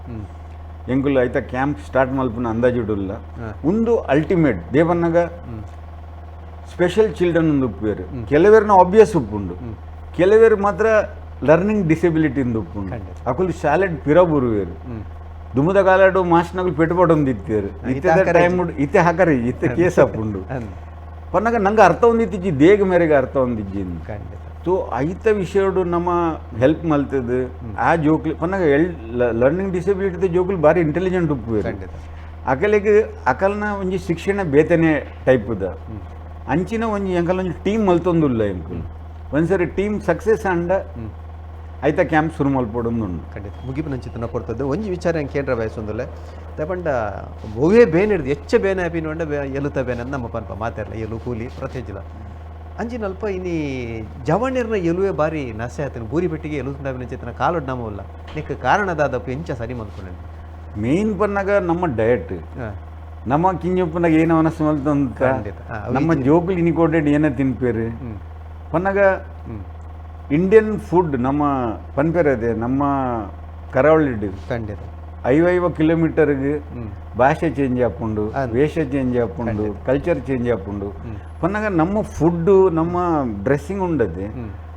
ಎಂಕುಲು ಐತ ಕ್ಯಾಂಪ್ ಸ್ಟಾರ್ಟ್ ಮಲ್ಪುನ ಅಂದಾಜಿಡುಲ್ಲ. ಒಂದು ಅಲ್ಟಿಮೇಟ್ ದೇವನ್ನಗ ಸ್ಪೆಷಲ್ ಚಿಲ್ಡ್ರನ್ ಒಂದು ಉಪ್ಪುವೇರು, ಕೆಲವೇರ್ನ ಆಬ್ವಿಯಸ್ ಉಪ್ಪುಂಡು, ಕೆಲವೇರು ಮಾತ್ರ ಲರ್ನಿಂಗ್ ಡಿಸೆಬಿಲಿಟಿ ಇಂದ ಉಪ್ಪುಂಡು. ಅಕುಲು ಶಾಲೆಡ್ ಪಿರ ಬರುವೇರು. ದುಮುದ ಕಾಲಡು ಮಾಸ್ನಗುಲು ಪೆట్టుಬಡೊಂದಿತ್ತೇರು. ಇತ್ತೆ ಟೈಮ್ ಇತ್ತೆ ಹಾಕರಿ, ಇತ್ತೆ ಕೇಸ್ ಅಪ್ಪುಂಡು. ಪನ್ನಗ ನಂಗೆ ಅರ್ಥ ಒಂದಿತ್ತಿಜ್ಜಿ, ದೇಗ ಮೇರೆಗೆ ಅರ್ಥ ಒಂದಿಜ್ಜಿ. ಸೊ ಐತ ವಿಷಯಡು ನಮ್ಮ ಹೆಲ್ಪ್ ಮಲ್ತದು ಆ ಜೋಕ್ಲಿ. ಪನ್ನಗ ಎಲ್ ಲರ್ನಿಂಗ್ ಡಿಸೆಬಿಲಿಟಿ ಜೋಕ್ಲು ಭಾರಿ ಇಂಟೆಲಿಜೆಂಟ್ ಉಪ್ಪುವೇರು. ಅಕಲಿಗೆ ಅಕಲ್ನ ಒಂಜಿ ಶಿಕ್ಷಣ ಬೇತನೆ ಟೈಪ್ದ. ಅಂಚಿನ ಒಂಜಿ ಎಂಕಲ್ ಒಂಜಿ ಟೀಮ್ ಮಲ್ತೊಂದುಲ್ಲ ಎಂಕುಲು. ಒಂದ್ಸರಿ ಟೀಮ್ ಸಕ್ಸಸ್ ಅಂಡ ಐತ ಕ್ಯಾಂಪ್ ಶುರು ಮಲ್ಪೊಡೊಂದುಂಡು. ಖಂಡಿತ. ಮುಗಿಪಿನಂಚಿತನ ಕೊಡ್ತದ್ದು ಒಂಜಿ ವಿಚಾರ ಹೆಂಗೆ ಕೇಂದ್ರ ಬಯಸೊಂದುಲ್ಲೆ. ಪಂಡ ಒವ್ವೇ ಬೇನೆ ಹಿಡ್ದು ಹೆಚ್ಚ ಬೇನೆ ಆಪಿನ ಎಲುತ ಬೇನೆ ಅಂತ ನಮ್ಮ ಪನ್ಪ ಮಾತಾಡಲ್ಲ. ಎಲು ಕೂಲಿ ಪ್ರತ್ಯೇಜಿಲ್ಲ ಅಂಚಿನಲ್ಪ ಇನಿ ಜವಣಿರ್ನ ಎಲುವೆ ಬಾರಿ ನಸೆ ಆತನ ಬೂರಿ ಬೆಟ್ಟಿಗೆ ಎಲು ಚೇತನ ಕಾಲೊಡ್ ನಮ್ಮಲ್ಲ ನಿಕ್ಕ ಕಾರಣದಾದಪ್ಪ ಎಂಚ ಸರಿ ಮಲ್ಪುನೆ? ಮೇನ್ ಪನ್ನಾಗ ನಮ್ಮ ಡಯಟ್. ನಮ್ಮ ಕಿಂಜಪ್ಪನಾಗ ಏನು ಮನಸ್ಸು ಮಲ್ತಂತ ನಮ್ಮ ಜೋಕುಲು ಇನಿಕೋಟೆಡ್ ಏನ ತಿನ್ಪೇರು ಪನ್ನಾಗ ಇಂಡಿಯನ್ ಫುಡ್ ನಮ್ಮ ಪನ್ಪೇರದೆ ನಮ್ಮ ಕರಾವಳಿ. 50 ಕಿಲೋಮೀಟರ್ಗೆ ಭಾಷೆ ಚೇಂಜ್ ಆಪುಂಡು, ವೇಷ ಚೇಂಜ್ ಆಪುಂಡು, ಕಲ್ಚರ್ ಚೇಂಜ್ ಆಪುಂಡು. ಪನ್ನಾಗ ನಮ್ಮ ಫುಡ್ಡು, ನಮ್ಮ ಡ್ರೆಸ್ಸಿಂಗ್ ಉಂಡದೆ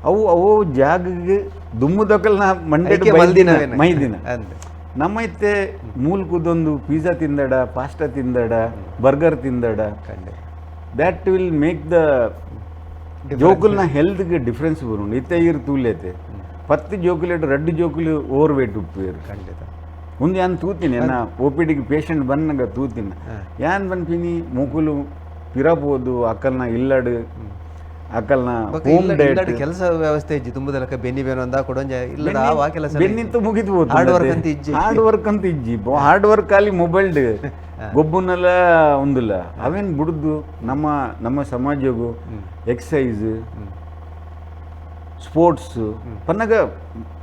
ಅವು ಅವು ಜಾಗಗೆ ದುಮ್ಮುದಕಲ್ನ ಮಂಡೆ ಐಕೆ ಮಲ್ದಿನವೇನೆ. ಮೈದಿನ ನಮ್ಮ ಇತ್ತೆ ಮೂಲ್ಕುದೊಂದು ಪಿಜ್ಜಾ ತಿಂದಡ, ಪಾಸ್ಟಾ ತಿಂದಡ, ಬರ್ಗರ್ ತಿಂದಡ, that will make the ಜೋಕುಲ್ನ ಹೆಲ್ತ್ಗೆ difference ಬರುಂಡು. ಇತ್ತೆ ಈರ್ ತೂಲೇತೆ 10 ಜೋಕುಲೇಟ್ 2 ಜೋಕುಲು ಓವರ್ ವೇಟ್ ಉಪ್ಪುವೇರು. ಒಂದು ಯಾನ್ ತೂತೀನಿ, ಎನ್ನ ಒ ಪಿ ಡಿಗೆ ಪೇಷಂಟ್ ಬನ್ನಗ ತೂತೀನಿ. ಯಾನ್ ಪನ್ಪಿನಿ ಮೂಕುಲು ಪಿರಬೋದು ಅಕ್ಕಲ್ನ ಇಲ್ಲಡು ಅಕ್ಕಲ್ನ ಹೋಮ್ ಡಯಟ್. ಕೆಲಸ ವ್ಯವಸ್ಥೆ ಇಜ್ಜಿ ತುಂಬುದಲಕ ಬೆನ್ನಿ ಬೇನು ಅಂದ ಕೊಡೊಂಜ ಇಲ್ಲ ಆ ಕೆಲಸ ಬೆನ್ನಿಂತ ಮುಗಿದು ಹೋತು. ಹಾರ್ಡ್ ವರ್ಕ್ ಅಂತ ಇಜ್ಜಿ. ಹಾರ್ಡ್ ವರ್ಕ್ ಅಂತ ಇಜ್ಜಿ. ಹಾರ್ಡ್ ವರ್ಕ್ ಅಲ್ಲಿ ಮೊಬೈಲ್ ಗೊಬ್ಬುನೆಲ್ಲ ಒಂದಿಲ್ಲ. ಅವೇನು ಬಿಡುದು ನಮ್ಮ ನಮ್ಮ ಸಮಾಜಗೂ ಎಕ್ಸಸೈಸ್, ಸ್ಪೋರ್ಟ್ಸ್ ಪನ್ನಗ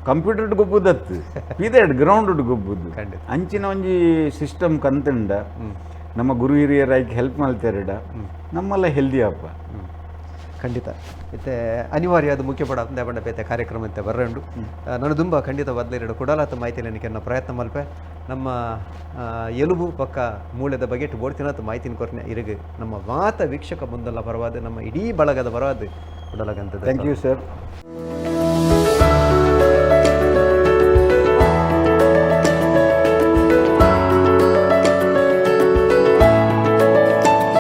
ಕಂಪ್ಯೂಟರ್ ಗೊಬ್ಬುದತ್ತು, ಪಿದೆಡ್ ಗ್ರೌಂಡ್ ಗೊಬ್ಬುದು. ಅಂಚಿನ ಒಂಜಿ ಸಿಸ್ಟಮ್ ಕಂತುಂಡ, ನಮ್ಮ ಗುರು ಹಿರಿಯರಾಗಿ ಹೆಲ್ಪ್ ಮಲ್ತೆರಡ ನಮ್ಮಲ್ಲ ಹೆಲ್ದಿ ಅಪ್ಪ. ಖಂಡಿತ. ಇತ್ತೆ ಅನಿವಾರ್ಯ ಅದು ಮುಖ್ಯ ಪಡ ಬಣ್ಣ ಬೇತೆ ಕಾರ್ಯಕ್ರಮ ಅಂತ ಬರ್ರಂಡು. ನಾನು ತುಂಬ ಖಂಡಿತ ಬದಲಿರಡು ಕುಡಲಾತ ಮಾಹಿತಿ ಕೆನ್ನ ಪ್ರಯತ್ನ ಮಲ್ಪೆ. ನಮ್ಮ ಎಲುಬು ಪಕ್ಕ ಮೂಳೆದ ಬಗೆಟ್ ಬೋಡ್ತಿನಾತ ಮಾಹಿತಿನ ಕೊರ್ನೆ ಇರುಗು ನಮ್ಮ ಮಾತ ವೀಕ್ಷಕ ಮುಂದಲ್ಲ ಪರವಾದ, ನಮ್ಮ ಇಡೀ ಬಳಗದ ಪರವಾದ ಕುಡಲಗಂತದ. Thank you sir.